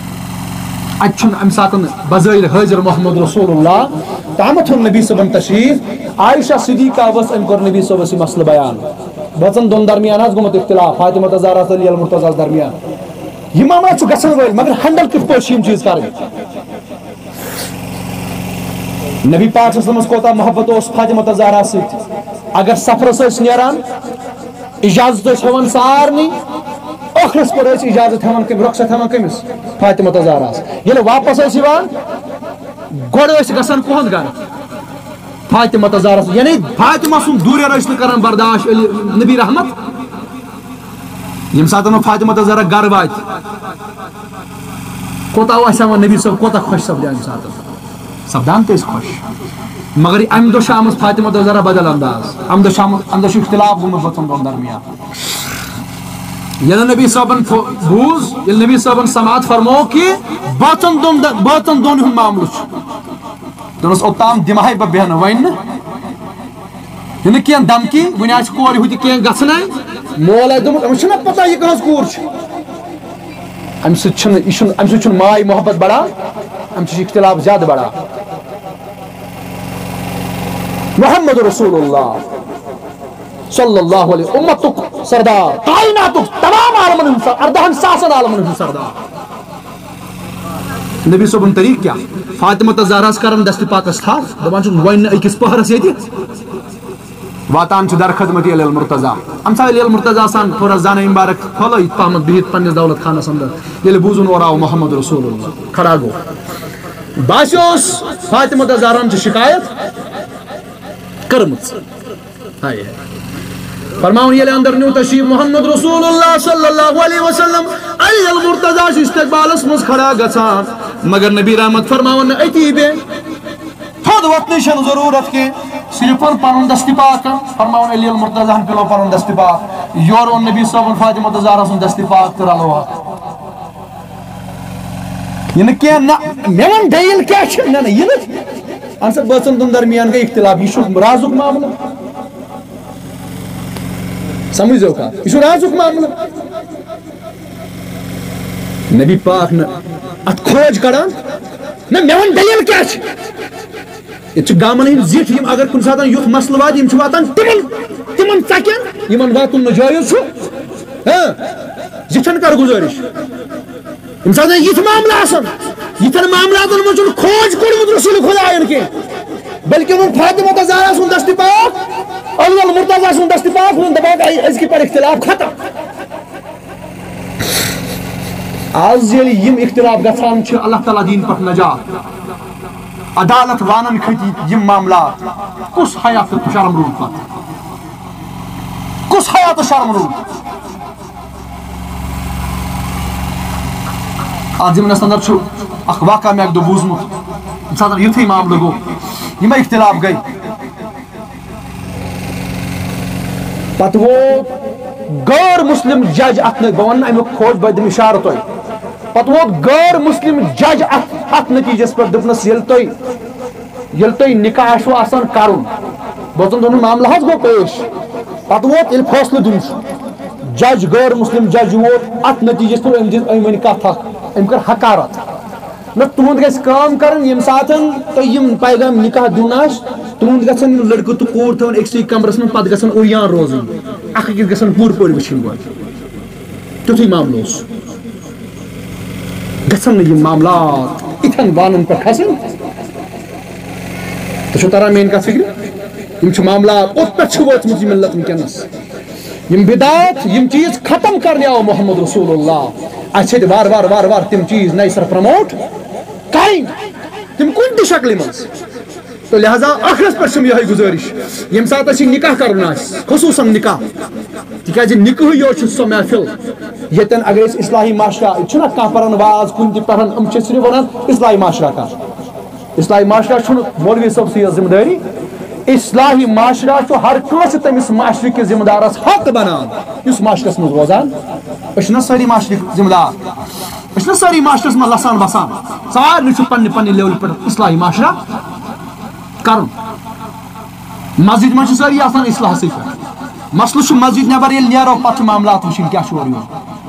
اتہِ چھُنہٕ امہِ ساتن بظٲہر حٲضِر محمد رسول اللہ تامتھ اوٚن نبی صٲبن تشریف۔ عائشہ صدیقہ ٲس، أمۍ کوٚر نبی صٲبس یہِ مسلہٕ بیان۔ بٲژن دۄن درمیان آسہِ گوٚمُت اختلاف، فاطمہ تہٕ زہرا تہٕ علی المرتضیٰ ہس درمیان۔ یہِ معاملہ چھُ گژھن وٲلۍ، مگر ہینڈل کِتھ پٲٹھۍ چھِ یِم چیٖز کرٕنۍ؟ نبی پاک صلی اللہ علیہ وسلمس کوتاہ محبت اوس فاطمہ تہٕ زہرا سۭتۍ۔ اگر سفرس ٲسۍ نیران، اجازت ٲسۍ ہٮ۪وان سارنٕے، ٲخرس پٮ۪ٹھ ٲسۍ اجازت ہٮ۪وان کٔمِس؟ رخصت ہٮ۪وان کٔمِس؟ فاطمہ تہٕ زہراہس۔ ییٚلہِ واپس ٲسۍ یِوان، گۄڈٕ ٲسۍ گژھان کُہُنٛد گرٕ؟ فاطمہ تہٕ زہرا سُنٛد۔ یعنی فاطمہ سُنٛد دوٗریر ٲسۍ نہٕ کران برداش علی نبی رحمت۔ ییٚمہِ ساتہٕ وۄنۍ فاطمہ تہٕ زہرا گرٕ واتہِ، کوتاہ آسہِ ہٮ۪وان نبی صٲب، کوتاہ خۄش سپدِ اَمہِ ساتہٕ۔ سپدان تہِ ٲسۍ خۄش۔ مگر امہِ دۄہ چھِ آمٕژ فاطمہ تہٕ زہرا بدل انداز۔ امہِ دۄہ چھِ آمُت، امہِ دۄہ چھُ اختلاف گوٚمُت بٲژن دۄن درمیان۔ ییٚلہِ نبی صٲبن فو-، بوٗز، ییٚلہِ نبی صٲبن سماعت فرموو کہِ بٲژن دۄن د-، بٲژن دۄن ہُنٛد معاملہٕ چھُ، دوٚپنس، اوٚتام دِمہٕ ہاے بہٕ بیٚہنہٕ، وۄنۍ نہٕ۔ یہِ نہٕ کینٛہہ دھمکی، وٕنہِ آسہِ کورِ ہُتہِ کینٛہہ گژھنَے۔ مول آسہِ دوٚپمُت، أمِس چھُنہ پتہ یہِ کٕہٕنٛز کوٗر چھِ۔ امہِ سۭتۍ چھُنہٕ، یہِ چھُنہٕ، امہِ سۭتۍ چھُنہٕ ماے محبت بڑان، امہِ سۭتۍ چھُ اختلاف زیادٕ بڑان۔ محمد رسول اللہ صلی اللہ علیہ، امتُک سردار، کائناتُک تمام عالمن ہُنٛد سر-، اردہن ساسن عالمن ہُنٛد سردار۔ نبی صٲبُن طریٖقہٕ کیٛاہ؟ فاطمہ تہٕ زہراہس کران دستِ پاکس تھپھ، دپان چھُس، وۄنۍ نہٕ أکِس پٔہرس ییٚتہِ۔ واتان چھُ در خدمتی علی المرتضی۔ أمۍ ژھاو علی المرتضی سان تھوڑا زانہ مبارک پھۄلٲوِتھ پہمتھ بِہِتھ پننِس دولت خانس اندر۔ ییٚلہِ بوٗزُن اورٕ آو محمد رسول اللہ، کھڑا گوٚو۔ باسیو فاطمہ تہٕ زہراہن چھِ شکایت کٔرمٕژ۔ ہاے۔ فرماوُن ییٚلہِ اندر نیوٗ تشریف محمد رسول اللہ صلی اللہ علیہ وسلم، علی المرتضی چھُ استقبالس منٛز کھڑا گژھان، مگر نبی رحمت فرماوان نہٕ أتی بیٚہہ، تھوٚد وۄتھنٕچ چھنہٕ ضروٗرت کینٛہہ، صرف پنُن دستِ پاک فرماوان، علی المرتضی ہن پِلو پنُن دستِ پاک، یورٕ اوٚن نبی صٲبن فاطمہ تہٕ زہرا سُنٛد دستِ پاک تہٕ رلوو۔ یہِ نہٕ کینٛہہ، نہ، مےٚ وَن دٔلیٖل کیٛاہ چھِ؟ نہ، نہ، یہِ نہٕ۔ اَہن سا، بٲژَن دۄن درمیان گٔے اختلاف، یہِ چھُ رازُک معاملہٕ۔ سمجھو کَتھ، یہِ چھُ رازُک معاملہٕ۔ نبی پاک نہٕ اَتھ کھوج کَڑان، نہ، مےٚ وَن دٔلیٖل کیٛاہ چھِ؟ ییٚتہِ چھِ گامَن ہٕنٛدۍ زِٹھۍ، یِم اگر کُنہِ ساتہٕ یُتھ مسلہٕ واتہِ، یِم چھِ واتان تِمَن، تِمَن ژَکٮ۪ن، یِمَن واتُن نہٕ جٲیِز چھُ۔ ہاں، زِٹھٮ۪ن کَر گُزٲرِش۔ ییٚمہِ ساتہٕ یِتھۍ معاملہٕ آسَن، یِتھٮ۪ن معاملاتَن منٛز چھُنہٕ کھوج کوٚڑمُت رسول خدایَن کینٛہہ، بلکہِ ووٚن فاطمہ تہٕ زہرا سُنٛد دستِ پاک، علی المرتضی سُنٛد دستِ پاک، ووٚن، دَپان، "اے، أزکہِ پٮ۪ٹھ اختلاف ختم۔" آز ییٚلہِ یِم اختلاف گژھان چھِ، اللہ تعالیٰ دِیِن پٮ۪ٹھ نجات۔ عدالت وانن کھٔتۍ یِم معاملات، کُس حیا تہٕ شرم روٗد پتہٕ؟ کُس حیا تہٕ شرم روٗد؟ اتھ ضمنس اندر چھُ اکھ واقعہ مےٚ اکہِ دۄہ بوٗزمُت، ییٚمہِ ساتہٕ یُتھُے معاملہٕ گوٚو، یِمے اختلاف گٔے۔ پتہٕ ووت غٲر مسلم جج اتھ نہٕ، بہٕ ونہٕ نہٕ امیُک کھوج، بہٕ دِمہٕ اشارٕ تۄہہِ۔ پتہٕ ووت غٲر مسلم جج اتھ، اتھ نتیجس پٮ۪ٹھ، دوٚپنس، ییٚلہِ تۄہہِ، ییٚلہِ تۄہہِ نکاح آسِوٕ آسان کرُن، بٲژن دۄن ہُنٛد معاملہٕ حظ گوٚو پیش۔ پتہٕ ووت ییٚلہِ فٲصلہٕ دیُن چھُ، جج، غٲر مسلم جج ووت اتھ نتیجس پٮ۪ٹھ، أمۍ دِژ، أمۍ ؤنۍ کتھ اکھ، أمۍ کٔر حقارت۔ نہ، تُہُنٛد گژھِ کٲم کَرٕنۍ، ییٚمہِ ساتَن تۄہہِ یِم پیغام نِکاح دیُن آسہِ، تُہُنٛد گژھن یِم لٔڑکہٕ تہٕ کوٗر تھاوٕنۍ أکسٕے کَمرَس منٛز، پَتہٕ گژھن عُریان روزٕنۍ، اَکھ أکِس گژھن پوٗرٕ پٲٹھۍ وٕچھِنۍ گۄڈٕ۔ تیُتھُے معاملہٕ اوس۔ گژھن نہٕ یِم معاملات یِتھٮ۪ن بانَن پٮ۪ٹھ کھسٕنۍ۔ تۄہہِ چھو تران میٛٲنۍ کَتھ فِکرِ؟ یِم چھِ معاملات اوٚت پٮ۪ٹھ چھِ وٲژمٕژ یِم مِلت وٕنکیٚنَس۔ یِم بدعات، یِم چیٖز ختم کرنہِ آو محمد رسول اللہ۔ اَسہِ چھِ وار وار وار وار تِم چیٖز نَیہِ سرٕ پرموٹ کرٕنۍ، تِم کُنہِ تہِ شکلہِ منٛز۔ تہٕ لہذا ٲخرس پٮ۪ٹھ چھُم یِہوٚے گُزٲرِش، ییٚمہِ ساتہٕ اَسہِ یہِ نکاح کرُن آسہِ، خصوٗصاً نکاح، تِکیازِ نکاحٕے یوت چھُ سۄ محفل ییٚتٮ۪ن اگر أسۍ اصلاحی معاشرہ، یہِ چھُنہ کانٛہہ پران واز کُنہِ تہِ پٮ۪ٹھ، یِم چھِ صرف ونان اصلاحی معاشرہ کر۔ اصلاحی معاشرہ چھُنہٕ مولوی صٲبسٕے یٲژ ذمہٕ دٲری۔ اصلاحی معاشرہ چھُ ہر کٲنٛسہِ تٔمِس معاشرٕ کِس ذمہٕ دارس حق بنان، یُس معاشرس منٛز روزان۔ أسۍ چھِنہ سٲری معاشرٕکۍ ذمہٕ دار؟ أسۍ چھِنہ سٲری معاشرس منٛز لسان بسان؟ سارنٕے چھُ پننہِ پننہِ لیولہِ پٮ۪ٹھ اصلاحی معاشرہ کرُن۔ مسجد منٛز چھِ سٲری آسان اصلاحسٕے پٮ۪ٹھ۔ مسلہٕ چھُ مسجد نٮ۪بر ییٚلہِ نیرو، پتہٕ چھُ معاملات وٕچھِنۍ کیٛاہ چھُ اورٕ یورٕ۔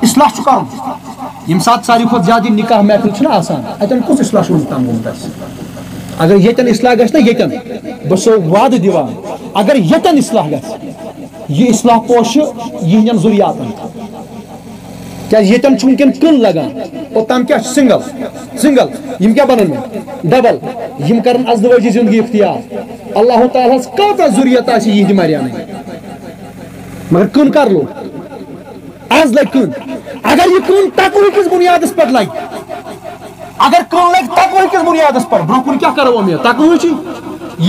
اصلاح چھُ کرُن۔ ییٚمہِ ساتہٕ ساروی کھۄتہٕ زیادٕ یہِ نکاح محفل چھِنہ آسان، اتٮ۪ن کُس اصلاح چھُ وٕنیُک تام گوٚمُت اَسہِ؟ اگر ییٚتٮ۪ن اصلاح گژھِ نہ ییٚتٮ۪ن، بہٕ چھُسو وعدٕ دِوان، اگر ییٚتٮ۪ن اصلاح گژھِ، یہِ اصلاح پوشہِ یِہنٛدٮ۪ن ذُریاتن۔ کیٛازِ ییٚتٮ۪ن چھُ وٕنکٮ۪ن کٕن لگان، اوٚتام کیٛاہ چھُ؟ Single, single. یِم کیٛاہ بنن وۄنۍ؟ ڈبل۔ یِم کرن ازدوٲجی زندگی اختیار۔ اللہ تعالیٰ ہس کۭژاہ ذُریت آسہِ یِہنٛدِ مریانٕے، مگر کٕن کر لوٚگ؟ از لگہِ کٲم۔ اگر یہِ کٲم تقوی کِس بُنیادس پٮ۪ٹھ لگہِ، اگر کٲم لگہِ تقوی کِس بُنیادس پٮ۪ٹھ، برونٛہہ کُن کیٛاہ کرو اُمید؟ تقوی چھِ۔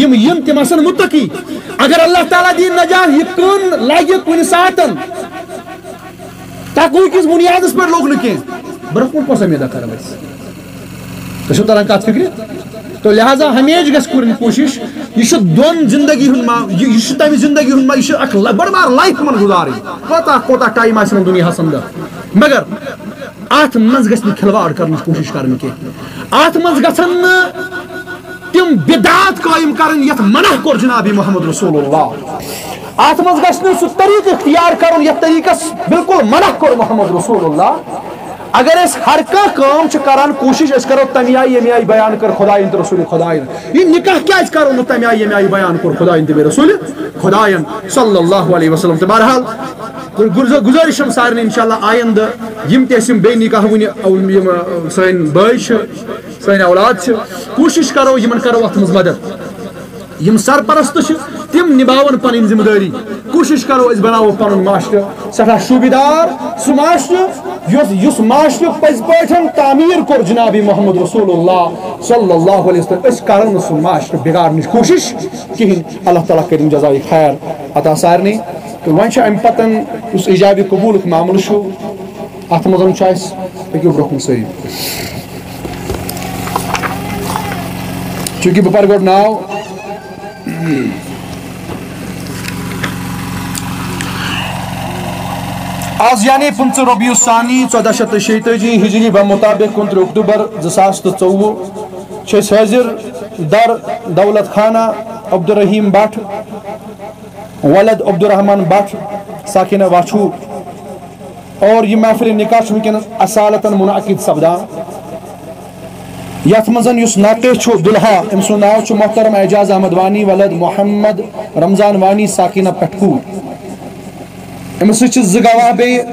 یِم، یِم تِم آسن مُتقی۔ اگر اللہ تعالیٰ دِیہِ نجات، یہِ کٲم لگہِ کُنہِ ساتن، تقوی کِس بُنیادس پٮ۪ٹھ لوٚگ نہٕ کینٛہہ، برونٛہہ کُن کۄس اُمیدہ کرو أسۍ؟ تۄہہِ چھو تران کتھ فِکرِ؟ تو لہذا ہمیشہِ گژھِ کرٕنۍ کوٗشِش، یہِ چھُ دۄن زندگی ہُنٛد ما-، یہِ، یہِ چھُ تَمہِ زندگی ہُنٛد ما-، یہِ چھُ اکھ ل-، بٔڑ بار life یِمن گُزارٕنۍ۔ کوتاہ، کوتاہ time آسہِ یِمن دُنیاہَس اندر۔ مگر اتھ منٛز گژھِ نہٕ کھلواڑ کرنٕچ کوٗشِش کرٕنۍ کینٛہہ۔ اتھ منٛز گژھن نہٕ تِم بدعات قٲیِم کرٕنۍ یتھ منع کوٚر جناب محمد رسول اللہ۔ اتھ منٛز گژھِ نہٕ سُہ طریقہٕ اختیار کرُن یتھ طریقس بالکل منع کوٚر محمد رسول اللہ۔ اگر أسۍ ہر کانٛہہ کٲم چھِ کران، کوٗشِش أسۍ کرو تَمہِ آیہِ، ییٚمہِ آیہِ بیان کٔر خۄدایَن تہٕ رسول خۄدایَن۔ یہِ نکاح کیٛازِ کرو نہٕ تَمہِ آیہِ، ییٚمہِ آیہِ بیان کوٚر خۄدایَن تہٕ بیٚیہِ رسول خۄدایَن صلی اللہ علیہ وسلم؟ تہٕ بہرحال، گُزٲرِش چھم سارنٕے، انشاءاللہ آیندٕ یِم تہِ اَسہِ یِم بیٚیہِ نکاح وُنہِ، یِم، سٲنۍ بٲے چھِ، سٲنۍ اولاد چھِ، کوٗشِش کرو یِمن کرو اَتھ منٛز مدد۔ یِم سرپرست چھِ، تِم نِباوَن پنٕنۍ ذمہٕ دٲری۔ کوٗشِش کرو أسۍ بناوو پنُن معاشرٕ سٮ۪ٹھاہ شوٗبِدار، سُہ معاشرٕ یُس، یُس معاشرٕ پٔزۍ پٲٹھۍ تعمیٖر کوٚر جناب محمد رسول اللہ صلی اللہ علیہ وسلم۔ أسۍ کرو نہٕ سُہ معاشرٕ بگاڑنٕچ کوٗشِش کِہیٖنۍ۔ اللہ تعالیٰ کٔرِن جزایہِ خیر عطا سارنٕے۔ تہٕ وۄنۍ چھُ اَمہِ پتَن یُس ایجابِ قبوٗلُک معاملہٕ چھُ، اتھ منٛز چھُ اسہِ، پٔکِو برونٛہہ کُن سٲری۔ چوٗنٛکہِ بہٕ پرٕ گۄڈٕ ناو۔ آز یعنی پٕنٛژٕہ ربیع الثانی ژۄدہ شیٚتھ تہٕ شیٚیہِ تٲجی ہجری بمطابق کُنترٕہ اکتوبر زٕ ساس تہٕ ژوٚوُہ چھِ أسۍ حٲضِر در دولت خانہ عبدالرحیم بٹ ولد عبدالرحمان بٹ ساکنہ واچھو۔ اور یہِ محفل نکاح چھُ وٕنکیٚنَس اصالتاً منعقد سپدان، یَتھ منٛز یُس ناقص چھُ دُلہا، أمۍ سُنٛد ناو چھُ محترم اعجاز احمد وانی ولد محمد رمضان وانی ساکنہ پٹھکوٹ۔ أمِس سۭتۍ چھِ زٕ گواہ بیٚیہِ،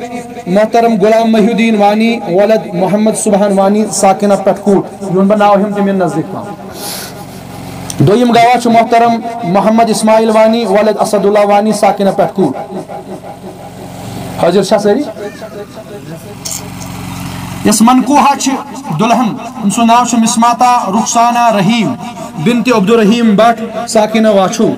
محترم غلام محی الدین وانی ولد محمد سبحان وانی ساکنہ پٹھکوٹ۔ یِہُنٛد بہٕ ناو ہٮ۪مہٕ تٔمۍ نزدیٖک پہم۔ دوٚیِم گواہ چھُ محترم محمد اسماعیل وانی ولد اسد اللہ وانی ساکنہ پٹھکوٹ۔ حٲضِر چھا سٲری؟ یۄس منقوحہ چھِ دُلہن، أمۍ سُنٛد ناو چھُ مسماتا رخسانہ رحیم بنت عبدالرحیم بٹ ساکنہ واچھو۔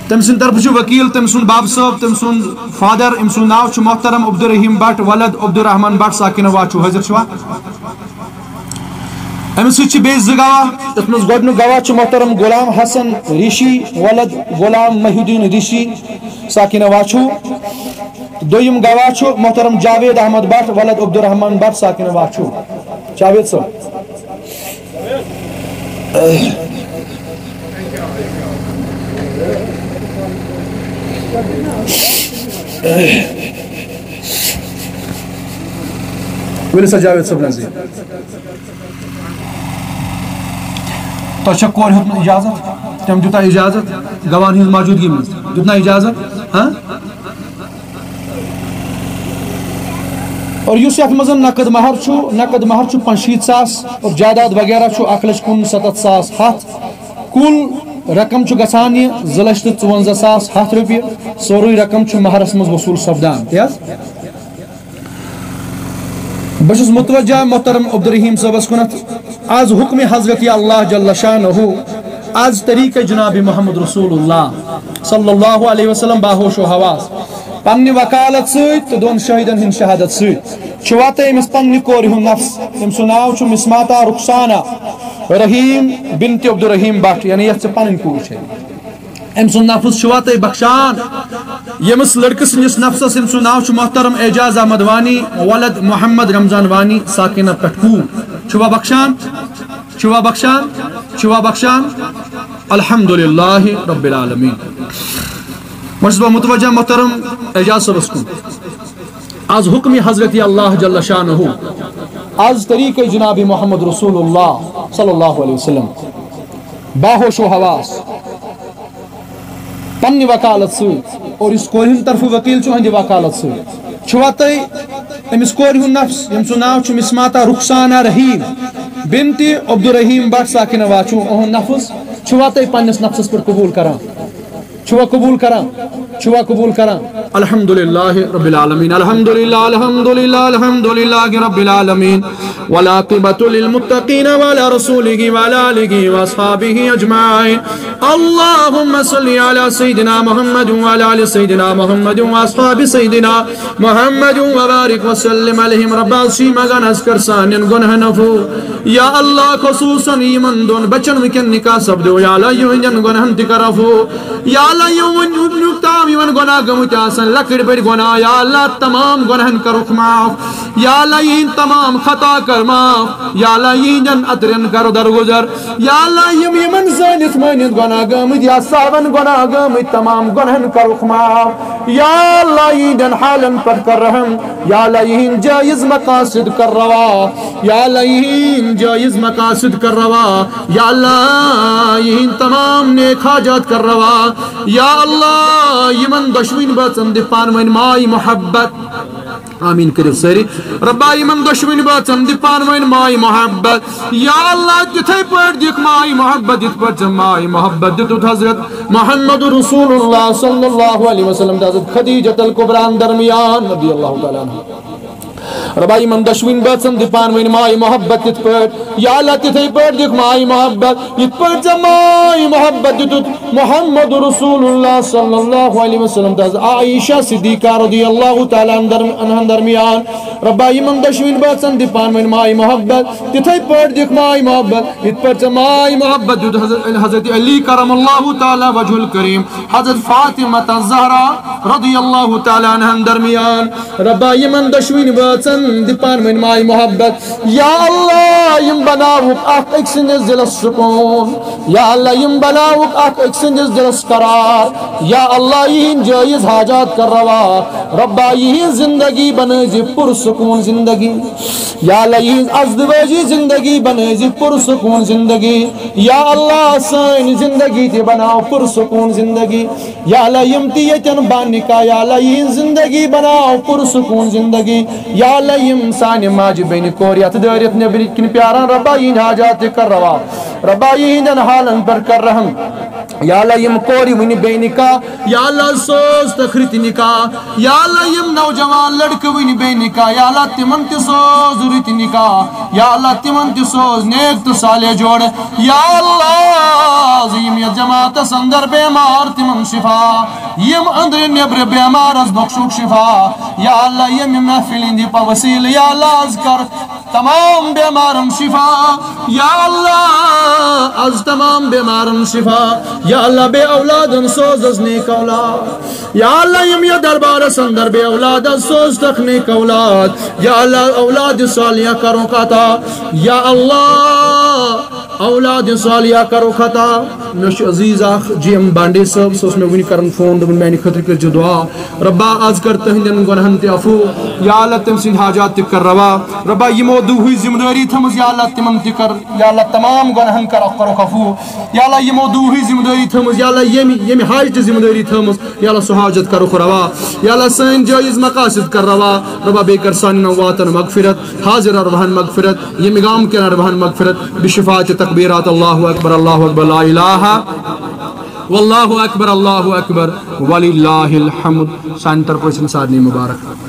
تٔمۍ سٕنٛدِ طرفہٕ چھُ وکیل، تٔمۍ سُنٛد بب صٲب، تٔمۍ سُنٛد father، أمۍ سُنٛد ناو چھُ محترم عبدالرحیم بٹ ولد عبدالرحمان بٹ ساکنہ واچھو۔ حٲضِر چھِوا؟ أمِس سۭتۍ چھِ بیٚیہِ زٕ گواہ۔ یَتھ منٛز گۄڈٕنیُک گواہ چھُ محترم غلام حسن ریشی ولد غلام محی الدین ریشی ساکنہ واچھو۔ دوٚیِم گواہ چھُ محترم جاوید احمد بٹ ولد عبدالرحمان بٹ ساکنہ واچھو۔ جاوید صٲب۔ ؤلِو سا جاوید صٲب نزدیٖک۔ تۄہہِ چھا کورِ ہیوٚتمُت اجازت؟ تٔمۍ دیُتا اجازت گواہن ہٕنٛز موجودگی منٛز؟ دیُتنا اجازت؟ ہاں؟ اور یُس یَتھ منٛز نقد مہر چھُ، نقد مہر چھُ پانٛژھ شیٖتھ ساس اور جائیداد وغیرہ چھُ اکھ لچھ کُنسَتتھ ساس ہَتھ۔ کُل رقم چھُ گژھان یہِ زٕ لچھ تہٕ ژُوَنزاہ ساس ہَتھ رۄپیہِ۔ سورُے رقم چھُ مہرس منٛز وصوٗل سپدان۔ تی حظ؟ بہٕ چھُس متوجہ محترم عبدالرحیم صٲبس کُنتھ۔ از حکم حضرت اللہ جل شانہ، از طریقہ جناب محمد رسول اللہ صلی اللہ علیہ وسلم باہوش و حواس، پننہِ وکالت سۭتۍ تہٕ دۄن شٲہدن ہٕنٛدِ شہادت سۭتۍ چھُوا تۄہہِ أمِس پننہِ کورِ ہُنٛد نفس، أمۍ سُنٛد ناو چھُ مسماتا رخسانہ رحیم بنت عبدالرحیم بٹ، یعنی یۄس ژےٚ پنٕنۍ کوٗر چھے۔ أمۍ سُنٛد نفس چھُوا تُہۍ بخشان؟ ییٚمِس لڑکہٕ سٕنٛدِس نفسس، أمۍ سُنٛد ناو چھُ محترم اعجاز احمد وانی ولد محمد رمضان وانی ساکنہ پٹھکوٹ۔ چھُوا بخشان؟ چھُوا بخشان؟ چھُوا بخشان؟ الحمدللہ رب العالمین۔ وۄنۍ چھُس بہٕ متوجہ محترم اعجاز صٲبس کُن۔ از حکم حضرت اللہ جل شانہ، از طریقہ جناب محمد رسول اللہ صلی اللہ علیہ وسلم، باہوش و حواس، پننہِ وکالت سۭتۍ، اور یُس کورِ ہٕنٛدِ طرفہٕ وکیل چھُ، أہنٛدِ وکالت سۭتۍ، چھُوا تۄہہِ أمِس کورِ ہُنٛد نفس، ییٚمۍ سُنٛد ناو چھُ مسماتا رخسانہ رحیم بنت عبدالرحیم بٹ ساکنہ واچھو، أہُنٛد نفس چھُوا تُہۍ پننِس نفسس پٮ۪ٹھ قبول کران؟ چھُوا قبول کران؟ چھُوا قبول کران؟ الحمد للہ رب العالمین، الحمد للہ، الحمد للہ، الحمد للہ رب العالمین، والعاقبۃ للمتقین، وعلی رسولہ وعلی آلہ واصحابہ اجمعین۔ اللہم صل علی سیدنا محمد وعلی آل سیدنا محمد واصحاب سیدنا محمد وبارک وسلم علیہم۔ ربا، سی مگن از کر سانین گنہن عفو۔ یا اللہ، خصوصاً یمن دون بچن وکن نکاح سپدو، یا اللہ، یہندین گنہن تہ کر عفو۔ یا اللہ، یم وُنیُک تام یمن گناہ گمت آسن، لکڑ بڑ گناہ، یا اللہ، تمام گنہن کرُکھ معاف۔ یا اللہ، یہند تمام خطا کر معاف۔ یا اللہ، یہندین اترین کر درگزر۔ یا اللہ، یم یمن زانت مانت گناہ گمت یا صاحبن گناہ گمت، تمام گنہن کرُکھ معاف۔ یا اللہ، یہندین حالن پر کر رحم۔ یا اللہ، یہند جائز مقاصد کر روا۔ یا اللہ، یہند جائز مقاصد کر روا۔ یا اللہ، یہند تمام نیک حاجات کر روا۔ یا اللہ، یمن دشوین بچن دِ پانوین مائی محبت۔ آمین کٔرِو سٲری۔ ربا، یمن دشوین بچن دِ پانوین مائی محبت۔ یا اللہ، تِتھے پٲٹھۍ دِکھ مائی محبت، یِتھ پٲٹھۍ ژےٚ مائی محبت دِتُتھ حضرت محمد رسول اللہ صلی اللہ علیہ وسلم تہٕ حضرت خدیجۃ الکبریٰ ہن درمیان رضی اللہ تعالیٰ عنہا۔ ربا، یمن دشوین بچن دِ پانوین مائی محبت، یِتھ پٲٹھۍ، یا اللہ، تِتھے پٲٹھۍ دِکھ مائی محبت، یِتھ پٲٹھۍ ژےٚ مائی محبت دِتُتھ محمد رسول اللہ صلی اللہ علیہ وسلم تہٕ حضرت عائشہ صدیقہ رضی اللہ تعالیٰ عنہن درمیان۔ ربا، یمن دشوین بچن دِ پانوین مائی محبت، تِتھے پٲٹھۍ دِکھ مائی محبت، یِتھ پٲٹھۍ ژےٚ مائی محبت دِتُتھ حضرت، حضرت علی کرم اللہ تعالیٰ وجہ الکریم، حضرت فاطمہ الزہرا رضی اللہ تعالیٰ عنہن درمیان۔ ربا، یمن دشوین بچن دِ پانوین مائی محبت۔ یا اللہ، یم بناوُکھ اکھ أکۍ سٕنٛدِس دِلس سکون۔ یا اللہ، یم بناوُکھ اکھ أکۍ سٕنٛدِس دِلس قرار۔ یا اللہ، یہند جائز حاجات کر روا۔ ربا، یہند زندگی بنٲوزِ پُرسکون زندگی۔ یا اللہ، یہند ازدواجی زندگی بنٲوزِ پُرسکون زندگی۔ یا اللہ، سٲنۍ زندگی تہِ بناو پُرسکون زندگی۔ یا اللہ، یم تہِ ییٚتٮ۪ن با نکاح، یا اللہ، یہند زندگی بناو پُرسکون زندگی۔ یا اللہ، یم سانہِ ماجہِ بیٚنہِ کورِ یتھ دٲرِتھ نیٚبرِ کِنۍ پیاران، ربا، یہند حاجات تہِ کر روا۔ ربا، یہندٮ۪ن حالن پٮ۪ٹھ کر رحم۔ یا اللہ، یم کورِ وُنہِ بے نکاح، یا اللہ، سوز تکھ رٕتۍ نکاح۔ یا اللہ، یم نوجوان لڑکہٕ وُنہِ بے نکاح، یا اللہ، تمن تہِ سوز رٕتۍ نکاح۔ یا اللہ، تمن تہِ سوز نیک تہٕ صالح جوڑٕ۔ یا اللہ، ز یم یتھ جماعتس اندر بیمار، تمن شفا۔ یم أندرٕ نیبرٕ بیمارس بخشُکھ شفا۔ یا اللہ، یم محفل ہٕنٛدِ وسیلہٕ، یا اللہ، از کر تمام بیمارن شفا۔ یا اللہ، از تمام بیمارن شفا۔ یا اللہ، بے اولادن سوز از نیک اولاد۔ یا اللہ، یم یتھ دربارس اندر بے اولاد از، سوز تکھ نیک اولاد۔ یا اللہ، اولاد صالحہ کرُکھ عطا۔ یا اللہ، اولاد صالحہ کرُکھ عطا۔ مےٚ چھُ عزیز اکھ جی ایم بانڈے صٲب، سُہ اوس مےٚ وُنہِ کران فون، دوٚپُن، میانہِ خٲطرٕ کٔرۍزِ دُعا۔ ربا، از کر تہنٛدٮ۪ن گۄناہن تہِ عفو۔ یا اللہ، تٔمۍ سٕنٛدۍ حاجات تہِ کر روا۔ ربا، یِمو دُہٕچ ذمہٕ دٲری تھٲومٕژ، یا اللہ، تِمن تہِ کر، یا اللہ، تمام گۄناہن کر، کرُکھ عفو۔ یا اللہ، یِمو دُہٕچ ذمہٕ دٲری تھٲومٕژ، یا اللہ، ییٚمہِ، ییٚمہِ حاجتٕچ ذمہٕ دٲری تھٲومٕژ، یا اللہ، سُہ حاجت کرُکھ روا۔ یا اللہ، سٲنۍ جٲیز مقاصد کر روا۔ ربا، بیٚیہِ کر سانٮ۪ن امواتن مغفرت، حاضر ارواحن مغفرت، ییٚمہِ گامہٕ کٮ۪ن ارواحن مغفرت، بشفاعت تکبیرات، اللہ اکبر، اللہ اکبر، لا الہ، واللہ اکبر، اللہ اکبر، وللہ الحمد۔ سانہِ طرفہٕ ٲسِن سارنٕے مبارک۔